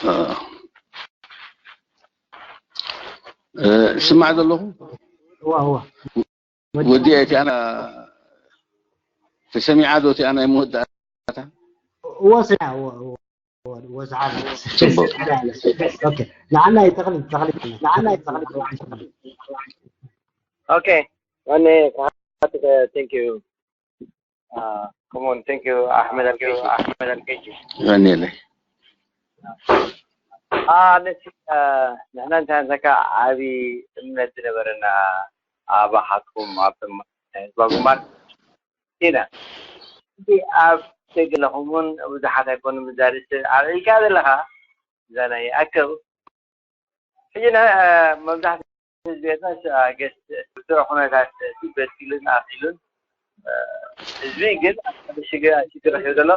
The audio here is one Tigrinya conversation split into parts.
እ፣ እ፣ ስማዕ ዘለኹ እዋ እዋ ወዲ እቲኣና ተሰሚዓ ዶ እቲኣ ናይ መወዳእታ? እዎ ስና እዎ እዎ እዎ እዎ ሰዓት ጽቡቅ። ኦኬ ንዓና ይተኽል ተኽል ንዓና ይተኽል Okay. One, uh, thank you. Uh, come on, thank you, Ahmed Al Keji. Ahmed Al Keji. Vanele. Ah, let's see. Uh, ንሕና እንታይ ንሰካ ዓቢ እምነት ዝነበረና ኣባሓትኩም ኣብ ህዝባ ግንባር ኢና። እቲ ኣብ ደገ ዘለኹም እውን ብዙሓት ኣይኮኑን ብዛሪስ ኣልዒልካ ዘለኻ እዛ ናይ ኣከብ ሕጂ ና- መብዛሕትኡ ህዝቢ ኤርትራ ገስ ብስሩዕ ኩነታት በዲሉን ኣኺሉን ህዝቢ ግን ኣብ ሓደ ሽግር ሽግር ረኪቡ ዘሎ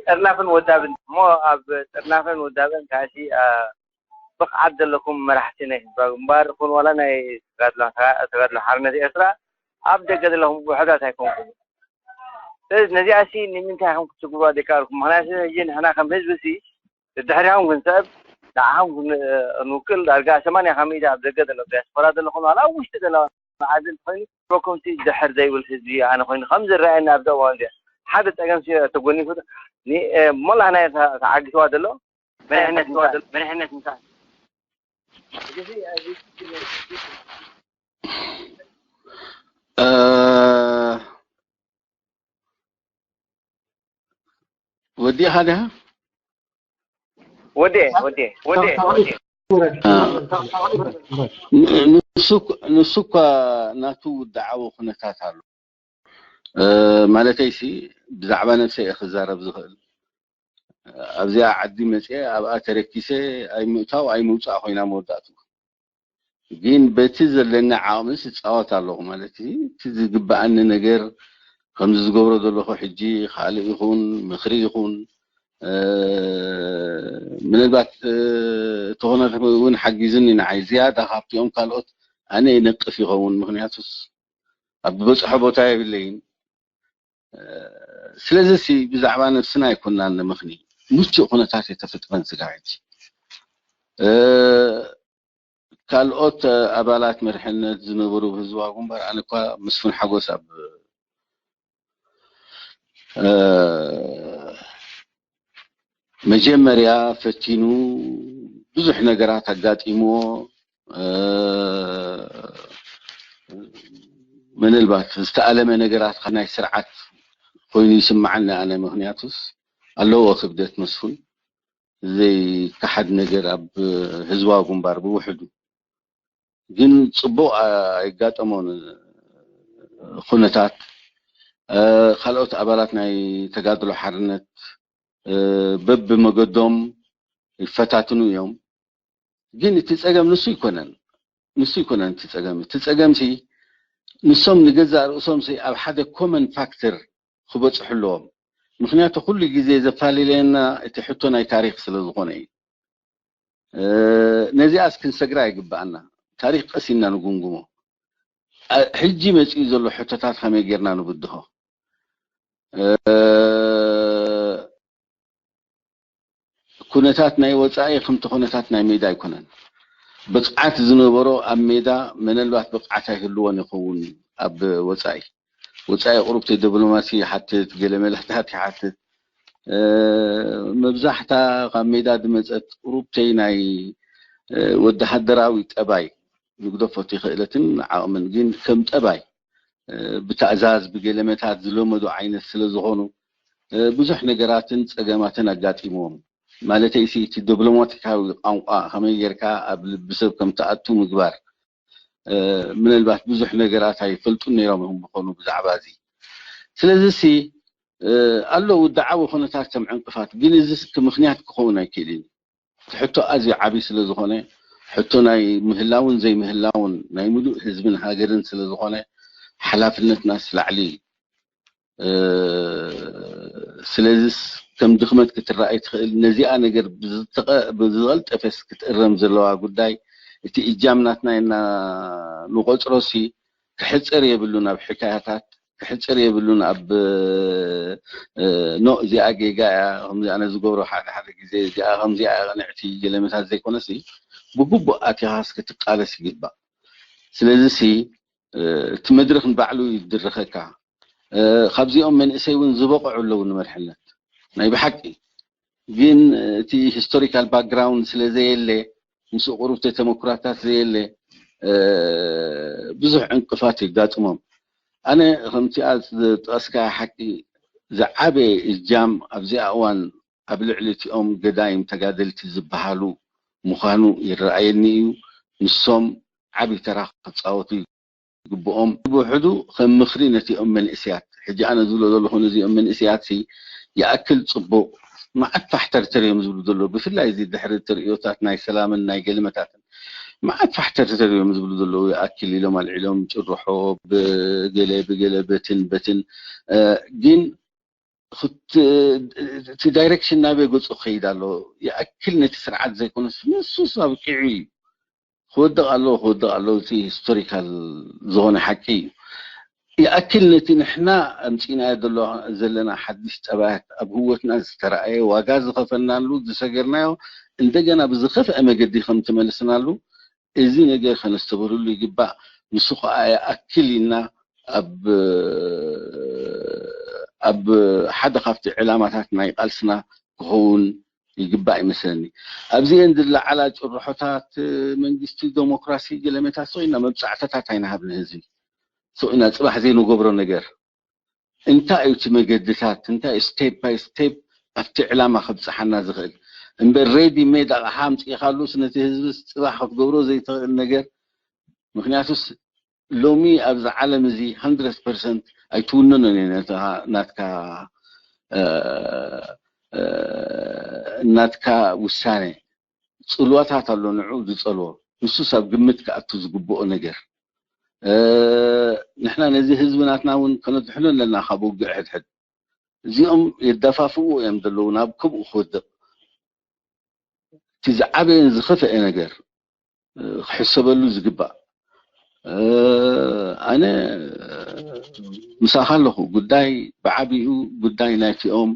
ጥርናፍን ወዳብን እሞ ኣብ ጥርናፍን ወዳብን ካሲ ብቕዓት ዘለኩም መራሕቲ ናይ ህዝባዊ ግንባር ይኹን ዋላ ናይ ተጋድሎ ሓርነት ኤርትራ ኣብ ደገ ዘለኹም ውሑዳት ኣይኮንኩም። ስለዚ ነዚኣ ሲ ንምንታይ ኢኹም ክትስግሩዋ ዘይከኣልኩም? ምኽንያቱ ሕጂ ንሕና ከም ህዝቢ ሲ ድሕሪኹም ክንስዕብ ንዓኹም ክንውክል ዳርጋ ሰማንያ ካብ ሚእቲ ኣብ ደገ ዘሎ ዲያስፖራ ዘለኹም ዋላ ኣብ ውሽጢ ዘለዋ መዓዝን ኮይኑ ፕሮኮምሲ ድሕር ዘይብል ህዝቢ ኣነ ኮይኑ ከም ዝረኣየኒ ኣብዚ እዋን እዚኣ ሓደ ፀገም ሲ ተጎኒፉ ሞላህና ተዓጊስዋ ዘሎ መሪሕነት ምሳል መሪሕነት ምሳል ወዲኻ ዲኻ? ወዴ ወዴ ወዴ ንሱ እኳ ናቱ ውድዓዊ ኩነታት ኣሎ። ማለተይሲ ብዛዕባ ነብሰይ እየ ክዛረብ ዝኽእል። ኣብዚኣ ዓዲ መፅየ ኣብኣ ተረኪሰ ኣይምእታው ኣይምውፃእ ኮይና መወዳእቱ። ግን በቲ ዘለኒ ዓቕምስ እፃወት ኣለኹ ማለት እዩ። እቲ ዝግበኣኒ ነገር ከምዚ ዝገብሮ ዘለኹ ሕጂ ካልእ ይኹን ምኽሪ ይኹን ምናልባት እቲ ኩነታት እውን ሓጊዙኒ ንዓይ ዝያዳ ካብቲኦም ካልኦት ኣነ ይነቅፍ ይኸውን። ምኽንያቱስ ኣብ ዝበፅሖ ቦታ የብለይን። ስለዚ ሲ ብዛዕባ ነብስና ኣይኮናን ንምኽኒ ምቹእ ኩነታት የተፈጥረን ስጋ ሕጂ ካልኦት ኣባላት መርሕነት ዝነበሩ ህዝባዊ ግንባር ኣነ እኳ መስፍን ሓጎስ ኣብ መጀመርያ ፈቲኑ ብዙሕ ነገራት ኣጋጢምዎ ምናልባት ዝተኣለመ ነገራት ናይ ስርዓት ኮይኑ ይስምዓኒ ኣነ። ምኽንያቱስ ኣለዎ ክብደት መስፍን ዘይከሓድ ነገር ኣብ ህዝባዊ ግንባር ብውሕዱ ግን ፅቡቕ ኣይጋጠሞን ኩነታት ካልኦት ኣባላት ናይ ተጋድሎ ሓርነት በብመገዶም ይፈታትኑ እዮም። ግን እቲ ፀገም ንሱ ይኮነን ንሱ ይኮነን እቲ ፀገም እቲ ፀገም ሲ ንሶም ንገዛእ ርእሶም ሲ ኣብ ሓደ ኮመን ፋክተር ክበፅሑ ኣለዎም። ምክንያቱ ኩሉ ግዜ ዘፋልለየና እቲ ሕቶ ናይ ታሪክ ስለዝኮነ እዩ። ነዚኣስ ክንሰግራ ይግበኣና። ታሪክ ቀስ ኢልና ንጉምጉሞ። ሕጂ መፂኡ ዘሎ ሕቶታት ከመይ ጌርና ንብድሆ? ኩነታት ናይ ወፃኢ ከምቲ ኩነታት ናይ ሜዳ ኣይኮነን። ብቕዓት ዝነበሮ ኣብ ሜዳ ምናልባት ብቕዓት ኣይህልዎን ይኸውን ኣብ ወፃኢ። ወፃኢ ቁሩብተይ ዲፕሎማሲ ይሓትት፣ ገለ መለታት ይሓትት። መብዛሕታ ካብ ሜዳ ዝመፀት ቁሩብተይ ናይ ወተሃደራዊ ጠባይ ንግደፎ እቲ ክእለትን ዓቕምን ግን ከም ጠባይ ብታእዛዝ ብገለመታት ዝለመዱ ዓይነት ስለ ዝኾኑ ብዙሕ ነገራትን ፀገማትን ኣጋጢምዎም። ማለተይ ሲ እቲ ዲፕሎማቲካዊ ቋንቋ ከመይ ጌርካ ኣብ ልቢ ሰብ ከም ትኣቱ ምግባር ምናልባት ብዙሕ ነገራት ኣይፈልጡን ነይሮም ይኹን ዝኾኑ ብዛዕባ እዚ። ስለዚ ሲ ኣሎ ውድዓዊ ኩነታት ከም ዕንቅፋት ግን እዚ ምክንያት ክኸውን ኣይክእልን። እቲ ሕቶ ኣዝዩ ዓብዪ ስለ ዝኾነ ሕቶ ናይ ምህላውን ዘይምህላውን ናይ ምሉእ ህዝብን ሃገርን ስለ ዝኾነ ሓላፍነትናስ ላዕሊ እዩ። ስለዚስ ከም ድኽመት ክትረኣይ ትኽእል። ነዚኣ ነገር ብዝቐልጠፈስ ክትእረም ዘለዋ ጉዳይ እቲ እጃም ናትና ኢና ንቆፅሮሲ ክሕፀር የብሉን ኣብ ሕካያታት ክሕፅር የብሉን። ኣብ ኖ እዚኣ ጌጋ እያ፣ ከምዚ ኣነ ዝገብሮ ሓደ ሓደ ግዜ እዚኣ ከምዚኣ እያ ቅንዕቲ ገለመታት ዘይኮነሲ፣ ብግቡእ ኣቲኻስ ክትቃለስ ይግባእ። ስለዚ ሲ እቲ መድረኽ ንባዕሉ ይድርኸካ። ካብዚኦም መንእሰይ እውን ዝበቕዑ ኣለዉ ንመርሕነት ናይ ብሓቂ። ግን እቲ ሂስቶሪካል ባክግራውንድ ስለ ዘየለ፣ ምስ ቁሩብ ተመኩራታት ዘየለ፣ ብዙሕ ዕንቅፋት የጋጥሞም። ኣነ ከምቲኣ ዝጠቀስካ ሓቂ ዝዓበየ እጃም ኣብዚኣ እዋን ኣብ ልዕሊ እቲኦም ገዳይም ተጋደልቲ ዝበሃሉ ምዃኑ ይረኣየኒ እዩ። ንሶም ዓቢ ተራ ክጻወቱ ይግብኦም። ብውሕዱ ከም ምኽሪ ነቲኦም መንእስያት፣ ሕጂ ኣነ ዝብሎ ዘለኹ ነዚኦም መንእስያት ሲ ይኣክል ጽቡቕ፣ መዓት ፋሕተርተር እዮም ዝብሉ ዘለዉ። ብፍላይ እዚ ድሕሪ ትርእዮታት ናይ ሰላምን ናይ ገለመታትን መዓት ፋሕተርተር እዮም ዝብሉ ዘለዉ። ይኣክል ኢሎም ኣልዒሎም ጭርሖ ብገለ ብገለ በትን በትን ግን እቲ ዳይሬክሽን ናበይ ገፁ ክኸይድ ኣሎ? ይኣክል ነቲ ስርዓት ዘይኮነስ ንሱስ ኣብቂዑ እዩ። ክወድቕ ኣለዎ፣ ክወድቕ ኣለዎ። እቲ ሂስቶሪካል ዝኾነ ሓቂ እዩ። ይኣክል ነቲ ንሕና ኣምፂእናዮ ዘሎ ዘለና ሓድሽ ጠባያት ኣብ ህይወትና ዝተረኣየ ዋጋ ዝኸፈልናሉ ዝሰገርናዮ እንደገና ብዝኸፍአ መገዲ ከም ተመልስናሉ እዚ ነገር ከነስተብህልሉ ይግባእ። ንሱ ከዓ ይኣክል ኢልና ኣብ ኣብ ሓደ ካብቲ ዕላማታት ናይ ቃልስና ክኸውን ይግባእ ይመስለኒ። ኣብዚአን ዝለዓላ ጭርሖታት መንግስቲ ዴሞክራሲ ገለመታት ሰው ኢና መብፃዕታታት ኣይንሃብ ንህዝቢ ሰው ኢና ፅባሕ ዘይንገብሮ ነገር እንታይ እዩ እቲ መገድታት እንታይ ስቴፕ ባይ ስቴፕ ኣብቲ ዕላማ ከብፅሓና ዝኽእል እምበር ሬዲ ሜድ ኣቕሓ ኣምፂእኻሉስ ነቲ ህዝቢ ፅባሕ ክትገብሮ ዘይትኽእል ነገር ምክንያቱስ ሎሚ ኣብዚ ዓለም እዚ hundred percent ኣይትውንኖን እየ ናትካ ናትካ ውሳነ ፅልዋታት ኣሎ ንዑ ዝፀልዎ ንሱስ ኣብ ግምት ክኣቱ ዝግብኦ ነገር ንሕና ነዚ ህዝቢ ናትና እውን ከነድሕኖ ኣለና ካብ ውግእ ሕድሕድ እዚኦም የዳፋፍኡ እዮም ዘለዉ ናብ ከምኡ ክወድቕ እቲ ዝዓበየን ዝኸፍአ ነገር ክሕሰበሉ ዝግባእ ኣነ ምሳኻ ኣለኹ ጉዳይ ብዓቢኡ ጉዳይ ናይቲኦም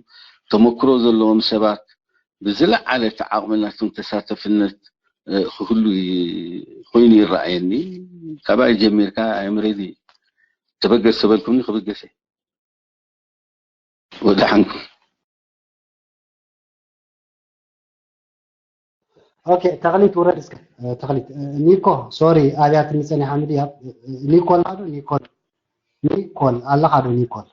ተመክሮ ዘለዎም ሰባት ብዝለዓለ እቲ ዓቕሚ ናቶም ተሳተፍነት ክህሉ ኮይኑ ይረኣየኒ ካባይ ጀሚርካ ኣምሬዲ ተበገስ ተበልኩምኒ ክብገሰ ወደሓንኩም ኦኬ ተኽሊት ውረድ እስከ ተኽሊት ኒኮ ሶሪ ኣብያ ትምፀን ሓምድ እያ ኒኮል ኣዶ ኒኮል ኒኮል ኣለኻ ዶ ኒኮል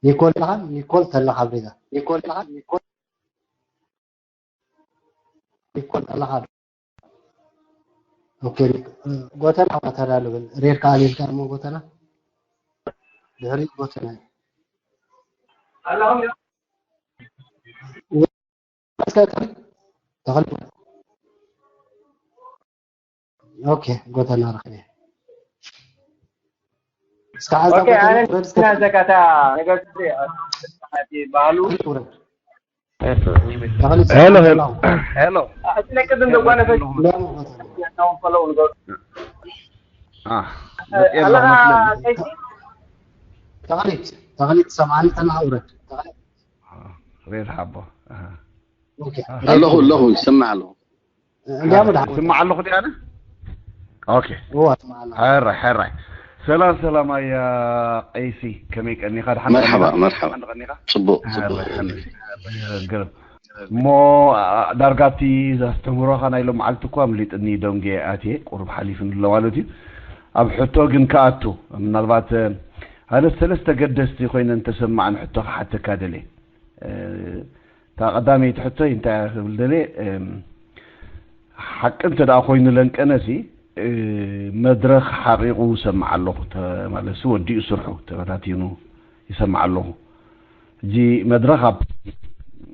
ኒኮል ኣለኻ ኒኮል ተለኻ ብሬዛ ኒኮል ኣለኻ ኒኮል ኒኮል ኣለኻ ዶ ኦኬ ጎተና ጎተና ልብል ሬድካ ኣልልካ እሞ ጎተና ድሕሪ ጎተና እስከ ተኽሊ ኦኬ ጎተና ረኽበ እስከ ሓዛ ኦኬ ኣነ ናዘጋታ ነገር ባህሉ ሄሎ ሄሎ ሄሎ ተኽሊት ተኽሊት ሰምዓኒ ተናሃውረት ሬድ ሓቦ ኣለኹ ኣለኹ ይሰማዕ ኣለኹ እንዲያም ዳ ስማዕ ኣለኹ ዲኣነ ኦኬ ሕራይ ሕራይ ሰላም ሰላም ኣያ ቀይሲ ከመይ ቀኒኻ ድሓን መርሓባ መርሓባ ጽቡቅ ጽቡቅ እሞ ዳርጋቲ ዘስተምህሮኻ ናይ ሎም መዓልቲ እኳ ኣምሊጥኒ ደንጌ ኣትየ ቁሩብ ሓሊፍኒ ኣሎ ማለት እዩ ኣብ ሕቶ ግን ክኣቱ ምናልባት ኣነ ሰለስተ ገደስቲ ኮይነ እንተሰማዕን ሕቶ ክሓተካ ደልየ እታ ቀዳመይቲ ሕቶይ እንታይ እያ ክብል ደልየ ሓቂ እንተ ደኣ ኮይኑ ለንቀነሲ መድረኽ ሓቂቑ ሰምዓ ኣለኹ ማለትሲ ወዲኡ ስርሑ ተበታቲኑ ይሰምዓ ኣለኹ ሕጂ መድረኽ ኣብ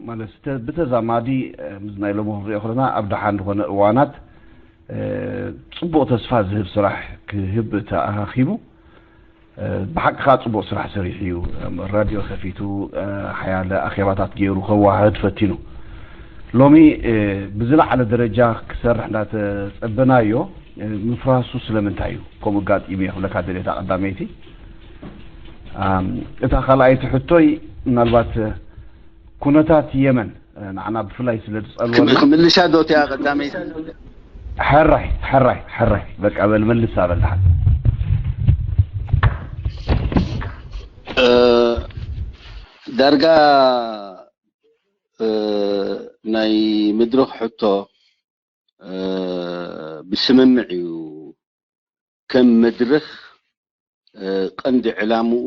ማለት ብተዛማዲ ምስ ናይ ሎሚ ክንሪኦ ከለና ኣብ ደሓን ዝኾነ እዋናት ፅቡቕ ተስፋ ዝህብ ስራሕ ክህብ ተኣኻኺቡ ብሓቂ ከዓ ፅቡቕ ስራሕ ሰሪሑ እዩ ራድዮ ከፊቱ ሓያለ ኣኼባታት ገይሩ ከዋህድ ፈቲኑ ሎሚ ብዝለዓለ ደረጃ ክሰርሕ እንዳተፀበናዮ ምፍራሱ ስለምንታይ እዩ ከምኡ ጋጢሙ እየ ክብለካ ደልየታ ቀዳመይቲ እታ ካልኣይቲ ሕቶይ ምናልባት ኩነታት የመን ንዓና ብፍላይ ስለ ዝጸልወና ክምልሻ ዶ እቲኣ ቀዳመይቲ? ሕራይ ሕራይ ሕራይ በቃ በል መልስ ኣበልሓት። ዳርጋ ናይ መድረኽ ሕቶ ብስምምዕ እዩ። ከም መድረኽ ቀንዲ ዕላምኡ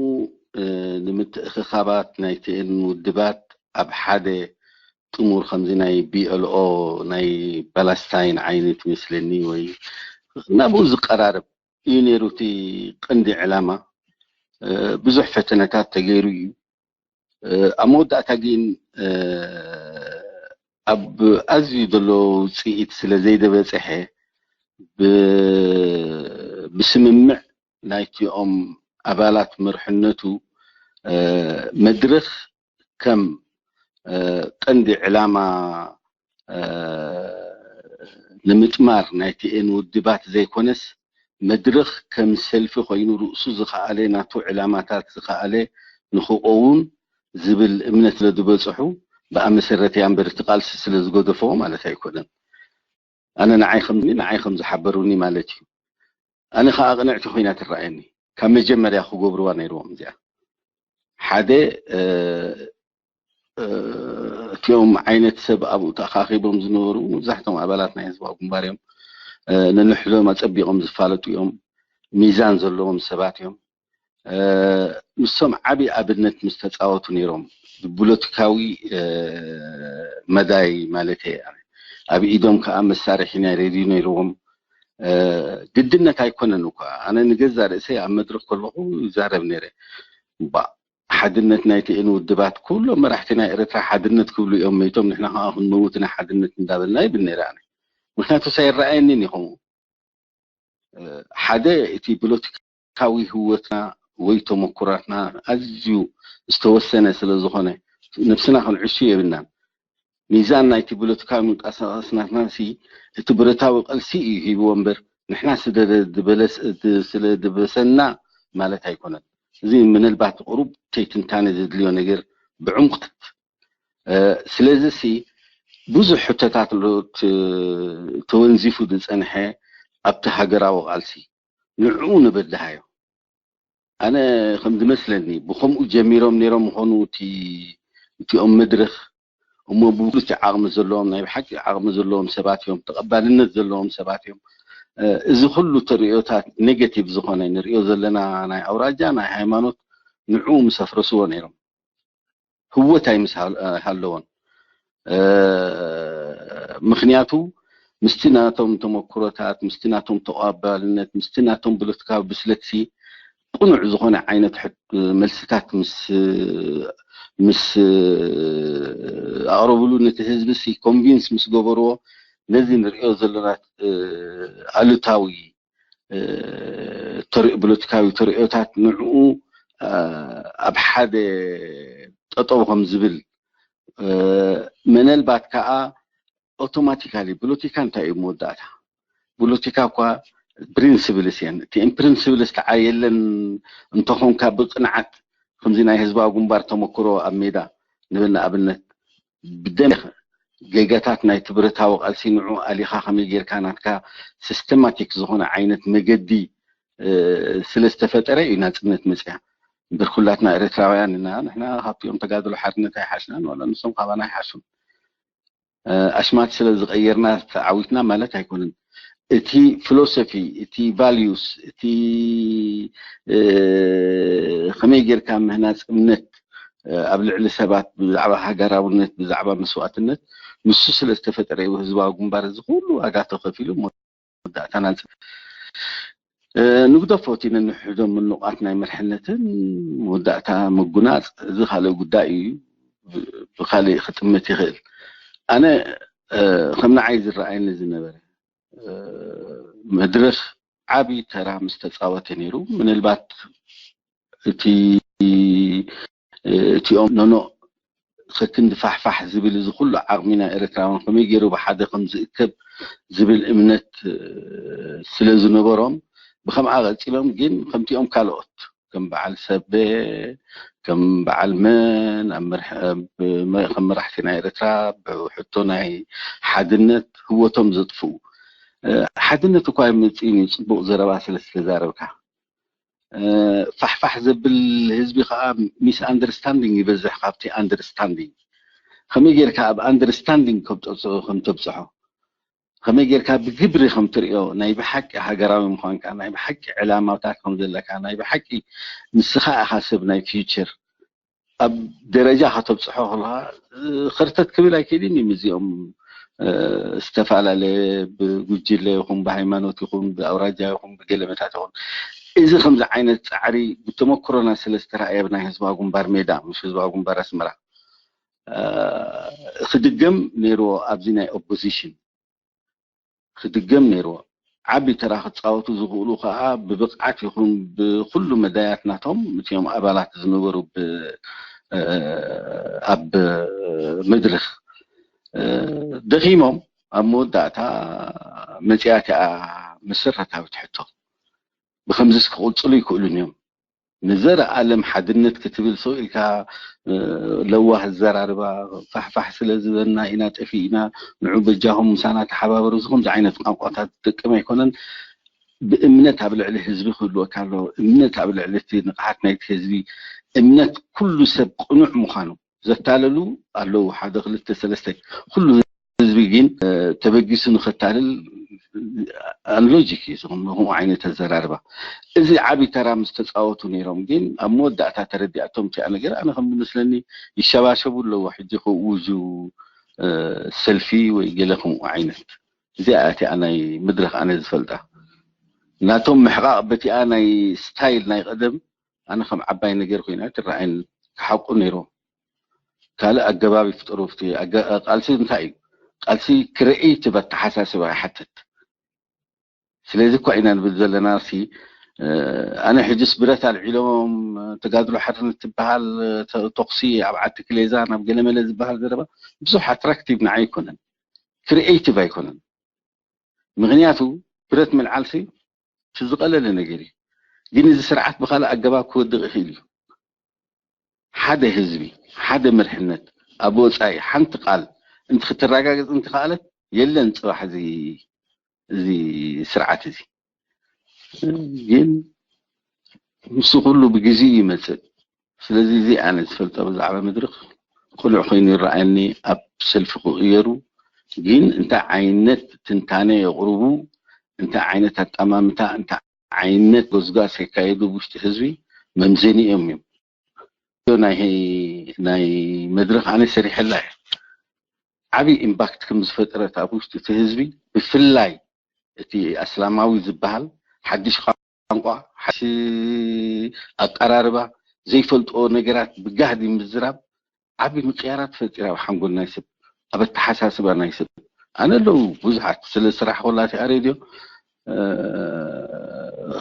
ንምትእኽኻባት ናይቲኤን ውድባት ኣብ ሓደ ጥሙር ከምዚ ናይ ቢኤልኦ ናይ ፓለስታይን ዓይነት ይመስለኒ ወይ ናብኡ ዝቀራረብ እዩ ነይሩ እቲ ቀንዲ ዕላማ። ብዙሕ ፈተነታት ተገይሩ እዩ። ኣብ መወዳእታ ግን ኣብ ኣዝዩ ዘሎ ውፅኢት ስለ ዘይደበፅሐ ብስምምዕ ናይቲኦም ኣባላት መርሕነቱ መድረኽ ከም ቀንዲ ዕላማ ንምጥማር ናይቲኤን ውድባት ዘይኮነስ መድረኽ ከም ሰልፊ ኮይኑ ርእሱ ዝኸኣለ ናቱ ዕላማታት ዝኸኣለ ንክኸውን ዝብል እምነት ስለ ዝበፅሑ ብኣ መሰረት እያ እምበር እቲ ቃልሲ ስለ ዝገደፎ ማለት ኣይኮነን። ኣነ ንዓይ ከም ንዓይ ከም ዝሓበሩኒ ማለት እዩ። ኣነ ከዓ ቅንዕቲ ኮይና ትረኣየኒ። ካብ መጀመርያ ክገብርዋ ነይርዎም እዚኣ ሓደ እቲኦም ዓይነት ሰብ ኣብኡ ተኣኻኺቦም ዝነበሩ መብዛሕቶም ኣባላት ናይ ህዝባዊ ግንባር እዮም። ነንሕዶም ኣፀቢቖም ዝፋለጡ እዮም። ሚዛን ዘለዎም ሰባት እዮም። ምስቶም ዓብዪ ኣብነት ምስ ተፃወቱ ነይሮም ብፖለቲካዊ መዳይ ማለት ኣብ ኢዶም ከዓ መሳርሒ ናይ ሬድዮ ነይርዎም። ግድነት ኣይኮነን እኳ ኣነ ንገዛ ርእሰይ ኣብ መድረክ ከለኹ ይዛረብ ነይረ። ሓድነት ናይ ቲኤን ውድባት ኩሎም መራሕቲ ናይ ኤርትራ ሓድነት ክብሉ እዮም መይቶም ንሕና ከዓ ክንመውት ናይ ሓድነት እንዳበልና ይብል ነይረ ኣነ። ምክንያቱ ሳይረኣየኒን ይኸምኡ ሓደ እቲ ፖለቲካዊ ህወትና ወይ ተመኩራትና ኣዝዩ ዝተወሰነ ስለ ዝኾነ ነብስና ክንዕሹ የብልናን። ሚዛን ናይቲ ፖለቲካዊ ምንቀሳቐስ ናትና ሲ እቲ ብረታዊ ቃልሲ እዩ ሂብዎ እምበር ንሕና ስለ ዝበሰና ማለት ኣይኮነን። እዚ ምናልባት ቁሩብ ተይትንታነ ዘድልዮ ነገር ብዕምቁት ስለዚ ሲ ብዙሕ ሕቶታት ኣሎ ተወንዚፉ ዝፀንሐ ኣብቲ ሃገራዊ ቃልሲ ንዕኡ ንበድሃዮ። ኣነ ከም ዝመስለኒ ብከምኡ ጀሚሮም ነይሮም ምኾኑ እቲኦም መድረኽ እሞ ብብሉቲ ዓቕሚ ዘለዎም ናይ ብሓቂ ዓቕሚ ዘለዎም ሰባት እዮም፣ ተቐባልነት ዘለዎም ሰባት እዮም። እዚ ኩሉ ተርእዮታት ኔጌቲቭ ዝኾነ ንርእዮ ዘለና ናይ ኣውራጃ ናይ ሃይማኖት ንዕኡ ምስ ኣፍረስዎ ነይሮም ህወት ኣይምስ ሃለዎን። ምክንያቱ ምስቲ ናቶም ተመክሮታት ምስቲ ናቶም ተቐባልነት ምስቲ ናቶም ፖለቲካዊ ብስለትሲ ቅኑዕ ዝኾነ ዓይነት መልስታት ምስ ምስ ኣቕረብሉ ነቲ ህዝቢ ሲ ኮንቪንስ ምስ ገበርዎ ነዚ ንሪኦ ዘለና ኣሉታዊ ፖለቲካዊ ተርእዮታት ንዕኡ ኣብ ሓደ ጠጠው ከም ዝብል መነልባት ከዓ ኦቶማቲካሊ ፖለቲካ እንታይ እዩ መወዳእታ ፖለቲካ እኳ ፕሪንስብልስ እየን እቲ ፕሪንስብልስ ከዓ የለን እንተኾንካ ብቅንዓት ከምዚ ናይ ህዝባዊ ግንባር ተመክሮ ኣብ ሜዳ ንብል ንኣብነት ብደም ጌጋታት ናይ ትብረታዊ ቃልሲ ንዑ ኣሊኻ ከመይ ጌርካ ናትካ ሲስተማቲክ ዝኾነ ዓይነት መገዲ ስለ ዝተፈጠረ እዩ ናፅነት መፅያ እምበር ኩላትና ኤርትራውያን ኢና ንሕና ካብቲኦም ተጋድሎ ሓርነት ኣይሓሽናን ዋላ ንሶም ካባና ኣይሓሹን ኣሽማት ስለ ዝቀየርና ተዓዊትና ማለት ኣይኮነን እቲ ፊሎሶፊ እቲ ቫልዩስ እቲ ከመይ ጌርካ ምህናፅ እምነት ኣብ ልዕሊ ሰባት ብዛዕባ ሃገራውነት ብዛዕባ መስዋእትነት ንሱ ስለ ዝተፈጠረ እዩ ህዝባዊ ግንባር እዚ ኩሉ ዋጋ ተኸፊሉ መወዳእታ ናንፅ ንግደፎ እቲ ነንሕዶም ምኑቓት ናይ መርሕነትን መወዳእታ ምጉናፅ እዚ ካልእ ጉዳይ እዩ ብካሊእ ክጥምት ይኽእል ኣነ ከም ንዓይ ዝረኣየኒ ዝነበረ መድረኽ ዓብዪ ተራ ምስ ተፃወተ ነይሩ ምናልባት እቲ እቲኦም ኖኖ ከክንዲ ፋሕፋሕ ዝብል እዚ ኩሉ ዓቕሚ ናይ ኤርትራውያን ከመይ ገይሩ ብሓደ ከም ዝእከብ ዝብል እምነት ስለ ዝነበሮም ብከምኣ ቀፂሎም ግን ከምቲኦም ካልኦት ከም በዓል ሰቤ፣ ከም በዓል መን ኣብ መርሕ- ኣብ መ- ከም መራሕቲ ናይ ኤርትራ ብሕቶ ናይ ሓድነት ህወቶም ዘጥፍኡ፣ እ፣ ሓድነት እኳ ኣይመጽእን እዩ፣ ጽቡቕ ዘረባ ስለ ዝተዛረብካ። እ፣ ፋሕፋሕ ዘብል ህዝቢ ከዓ ሚስ ኣንደርስታንዲንግ ይበዝሕ ካብቲ ኣንደርስታንዲንግ። ከመይ ጌርካ ኣብ ኣንደርስታንዲንግ ከም ተብጽሖ ከም ተብጽሖ፣ ከመይ ጌርካ ብግብሪ ከም ትርእዮ፣ ናይ ብሓቂ ሃገራዊ ምዃንካ፣ ናይ ብሓቂ ዕላማታት ከም ዘለካ፣ ናይ ብሓቂ ንስኻ ኢኻ ሰብ ናይ ፊውቸር ኣብ ደረጃ ከተብጽሖ ከለኻ፣ እ፣ ኸርተት ክብል ኣይክእልን እዩ። ምስዚኦም፣ እ፣ ዝተፈላለየ ብጉጅለ ይኹን ብሃይማኖት ይኹን ብኣውራጃ ይኹን ብገለመታት ይኹን፣ እዚ ከምዚ ዓይነት ጻዕሪ ብተመክሮና ስለ ዝተረኣየ፣ ብናይ ህዝባዊ ግንባር ሜዳ፣ ምስ ህዝባዊ ግንባር ኣስመራ፣ እ፣ ክድገም ነይርዎ ኣብዚ ናይ ኦፖዚሽን። ክድገም ነይርዎ። ዓቢ ተራ ክጻወቱ ዝኽእሉ ከኣ ብብቕዓት ይኹን ብኹሉ መዳያት ናቶም፣ እቲኦም ኣባላት ዝነበሩ ብ- እ፣ ኣብ መድረኽ፣ እ፣ ደኺሞም፣ ኣብ መወዳእታ መጺኣት እያ መሰረታዊት ሕቶ። ብኸምዚስ ክቕጽሉ ይክእሉን እዮም። ንዘለኣለም ሓድነት ክትብል ሰው ኢልካ፣ እ፣ ለዋህ ኣዘራርባ፣ ፋሕፋሕ ስለ ዝበልና ኢና ጠፊእና፣ ንዑ በጃኹም ምሳና ተሓባበሩ፣ እዚ ከምዚ ዓይነት ቋንቋታት ዝጠቅም ኣይኮነን። ብእምነት ኣብ ልዕሊ ህዝቢ ክህልወካ ኣለዎ። እምነት ኣብ ልዕሊ እቲ ንቕሓት ናይቲ ህዝቢ፣ እምነት ኩሉ ሰብ ቅኑዕ ምዃኑ ዘታለሉ ኣለዉ፣ ሓደ ክልተ ሰለስተ። ኩሉ ህዝቢ ግን፣ እ፣ ተበጊሱ ንኸታልል ኣንሎጂክ እዩ። እዚ ከምኡ ዓይነት ኣዘራርባ፣ እዚ ዓቢ ተራ ምስ ተጻወቱ ነይሮም፣ ግን ኣብ መወዳእታ ተረዲኣቶም እቲኣ ነገር፣ ኣነ ከም ዝመስለኒ፣ ይሸባሸቡ ኣለዎ። ሕጂ ከውጁ፣ እ፣ ሰልፊ ወይ ገለ ከምኡ ዓይነት፣ እዚኣ እቲኣ ናይ መድረኽ ኣነ ዝፈልጣ። ናቶም ምሕቓቕ በቲኣ ናይ ስታይል ናይ ቀደም ኣነ ከም ዓባይ ነገር ኮይና ትረኣየኒ። ክሓቁ ነይርዎም። ካልእ ኣገባብ ይፍጠሩ። ኣብቲ ኣገ- ቃልሲ እንታይ እዩ? ቃልሲ ክሪኤቲቭ ኣተሓሳስባ ይሓትት። ስለዚ እኳ ኢና ንብል ዘለና ሲ፣ እ፣ ኣነ ሕጅስ ብረት ኣልዒሎም፣ ተጋድሎ ሓርነት ትበሃል፣ ተ- ተኹሲ ኣብ ዓዲ ክሌዛ ናብ ገለመለ ዝበሃል ዘረባ ብዙሕ ኣትራክቲቭ ንዓይ ኣይኮነን፣ ክሪኤቲቭ ኣይኮነን። ምኽንያቱ ብረት ምልዓልሲ እቲ ዝቐለለ ነገር እዩ። ግን እዚ ስርዓት ብኻልእ ኣገባብ ክወድቕ ይኽእል እዩ። ሓደ ህዝቢ፣ ሓደ መርሕነት ኣብ ወጻኢ ሓንቲ ቃል እንተ ክትረጋገጽ እንተኸኣለት፣ የለን ጽባሕ እዚ እዚ ስርዓት እዚ። ግን ምስ ኩሉ ብግዜ ይመጽእ። ስለዚ እዚ ኣነ ዝፈልጦ ብዛዕባ መድረኽ ቅኑዕ ኮይኑ ይረኣየኒ። ኣብ ሰልፊ ክቕየሩ ግን እንታይ ዓይነት ትንታነ የቕርቡ፣ እንታይ ዓይነት ኣጠማምታ፣ እንታይ ዓይነት ጎስጓስ የካየዱ ውሽጢ ህዝቢ መምዘኒኦም እዮም። ናይ ናይ መድረኽ ኣነ ሰሪሐላ እየ። ዓቢ ኢምፓክት ከም ዝፈጠረት ኣብ ውሽጢ እቲ ህዝቢ፣ ብፍላይ እቲ ኣስላማዊ ዝበሃል ሓድሽ ቋንቋ፣ ሓድሽ ኣቀራርባ፣ ዘይፈልጥዎ ነገራት ብጋህዲ ምዝራብ ዓቢ ምቅያራት ፈጢራ ኣብ ሓንጎል ናይ ሰብ፣ ኣብ ኣተሓሳስባ ናይ ሰብ። ኣነ ኣለዉ ብዙሓት ስለ ስራሕ ኮላ እቲኣ ሬድዮ፣ እ፣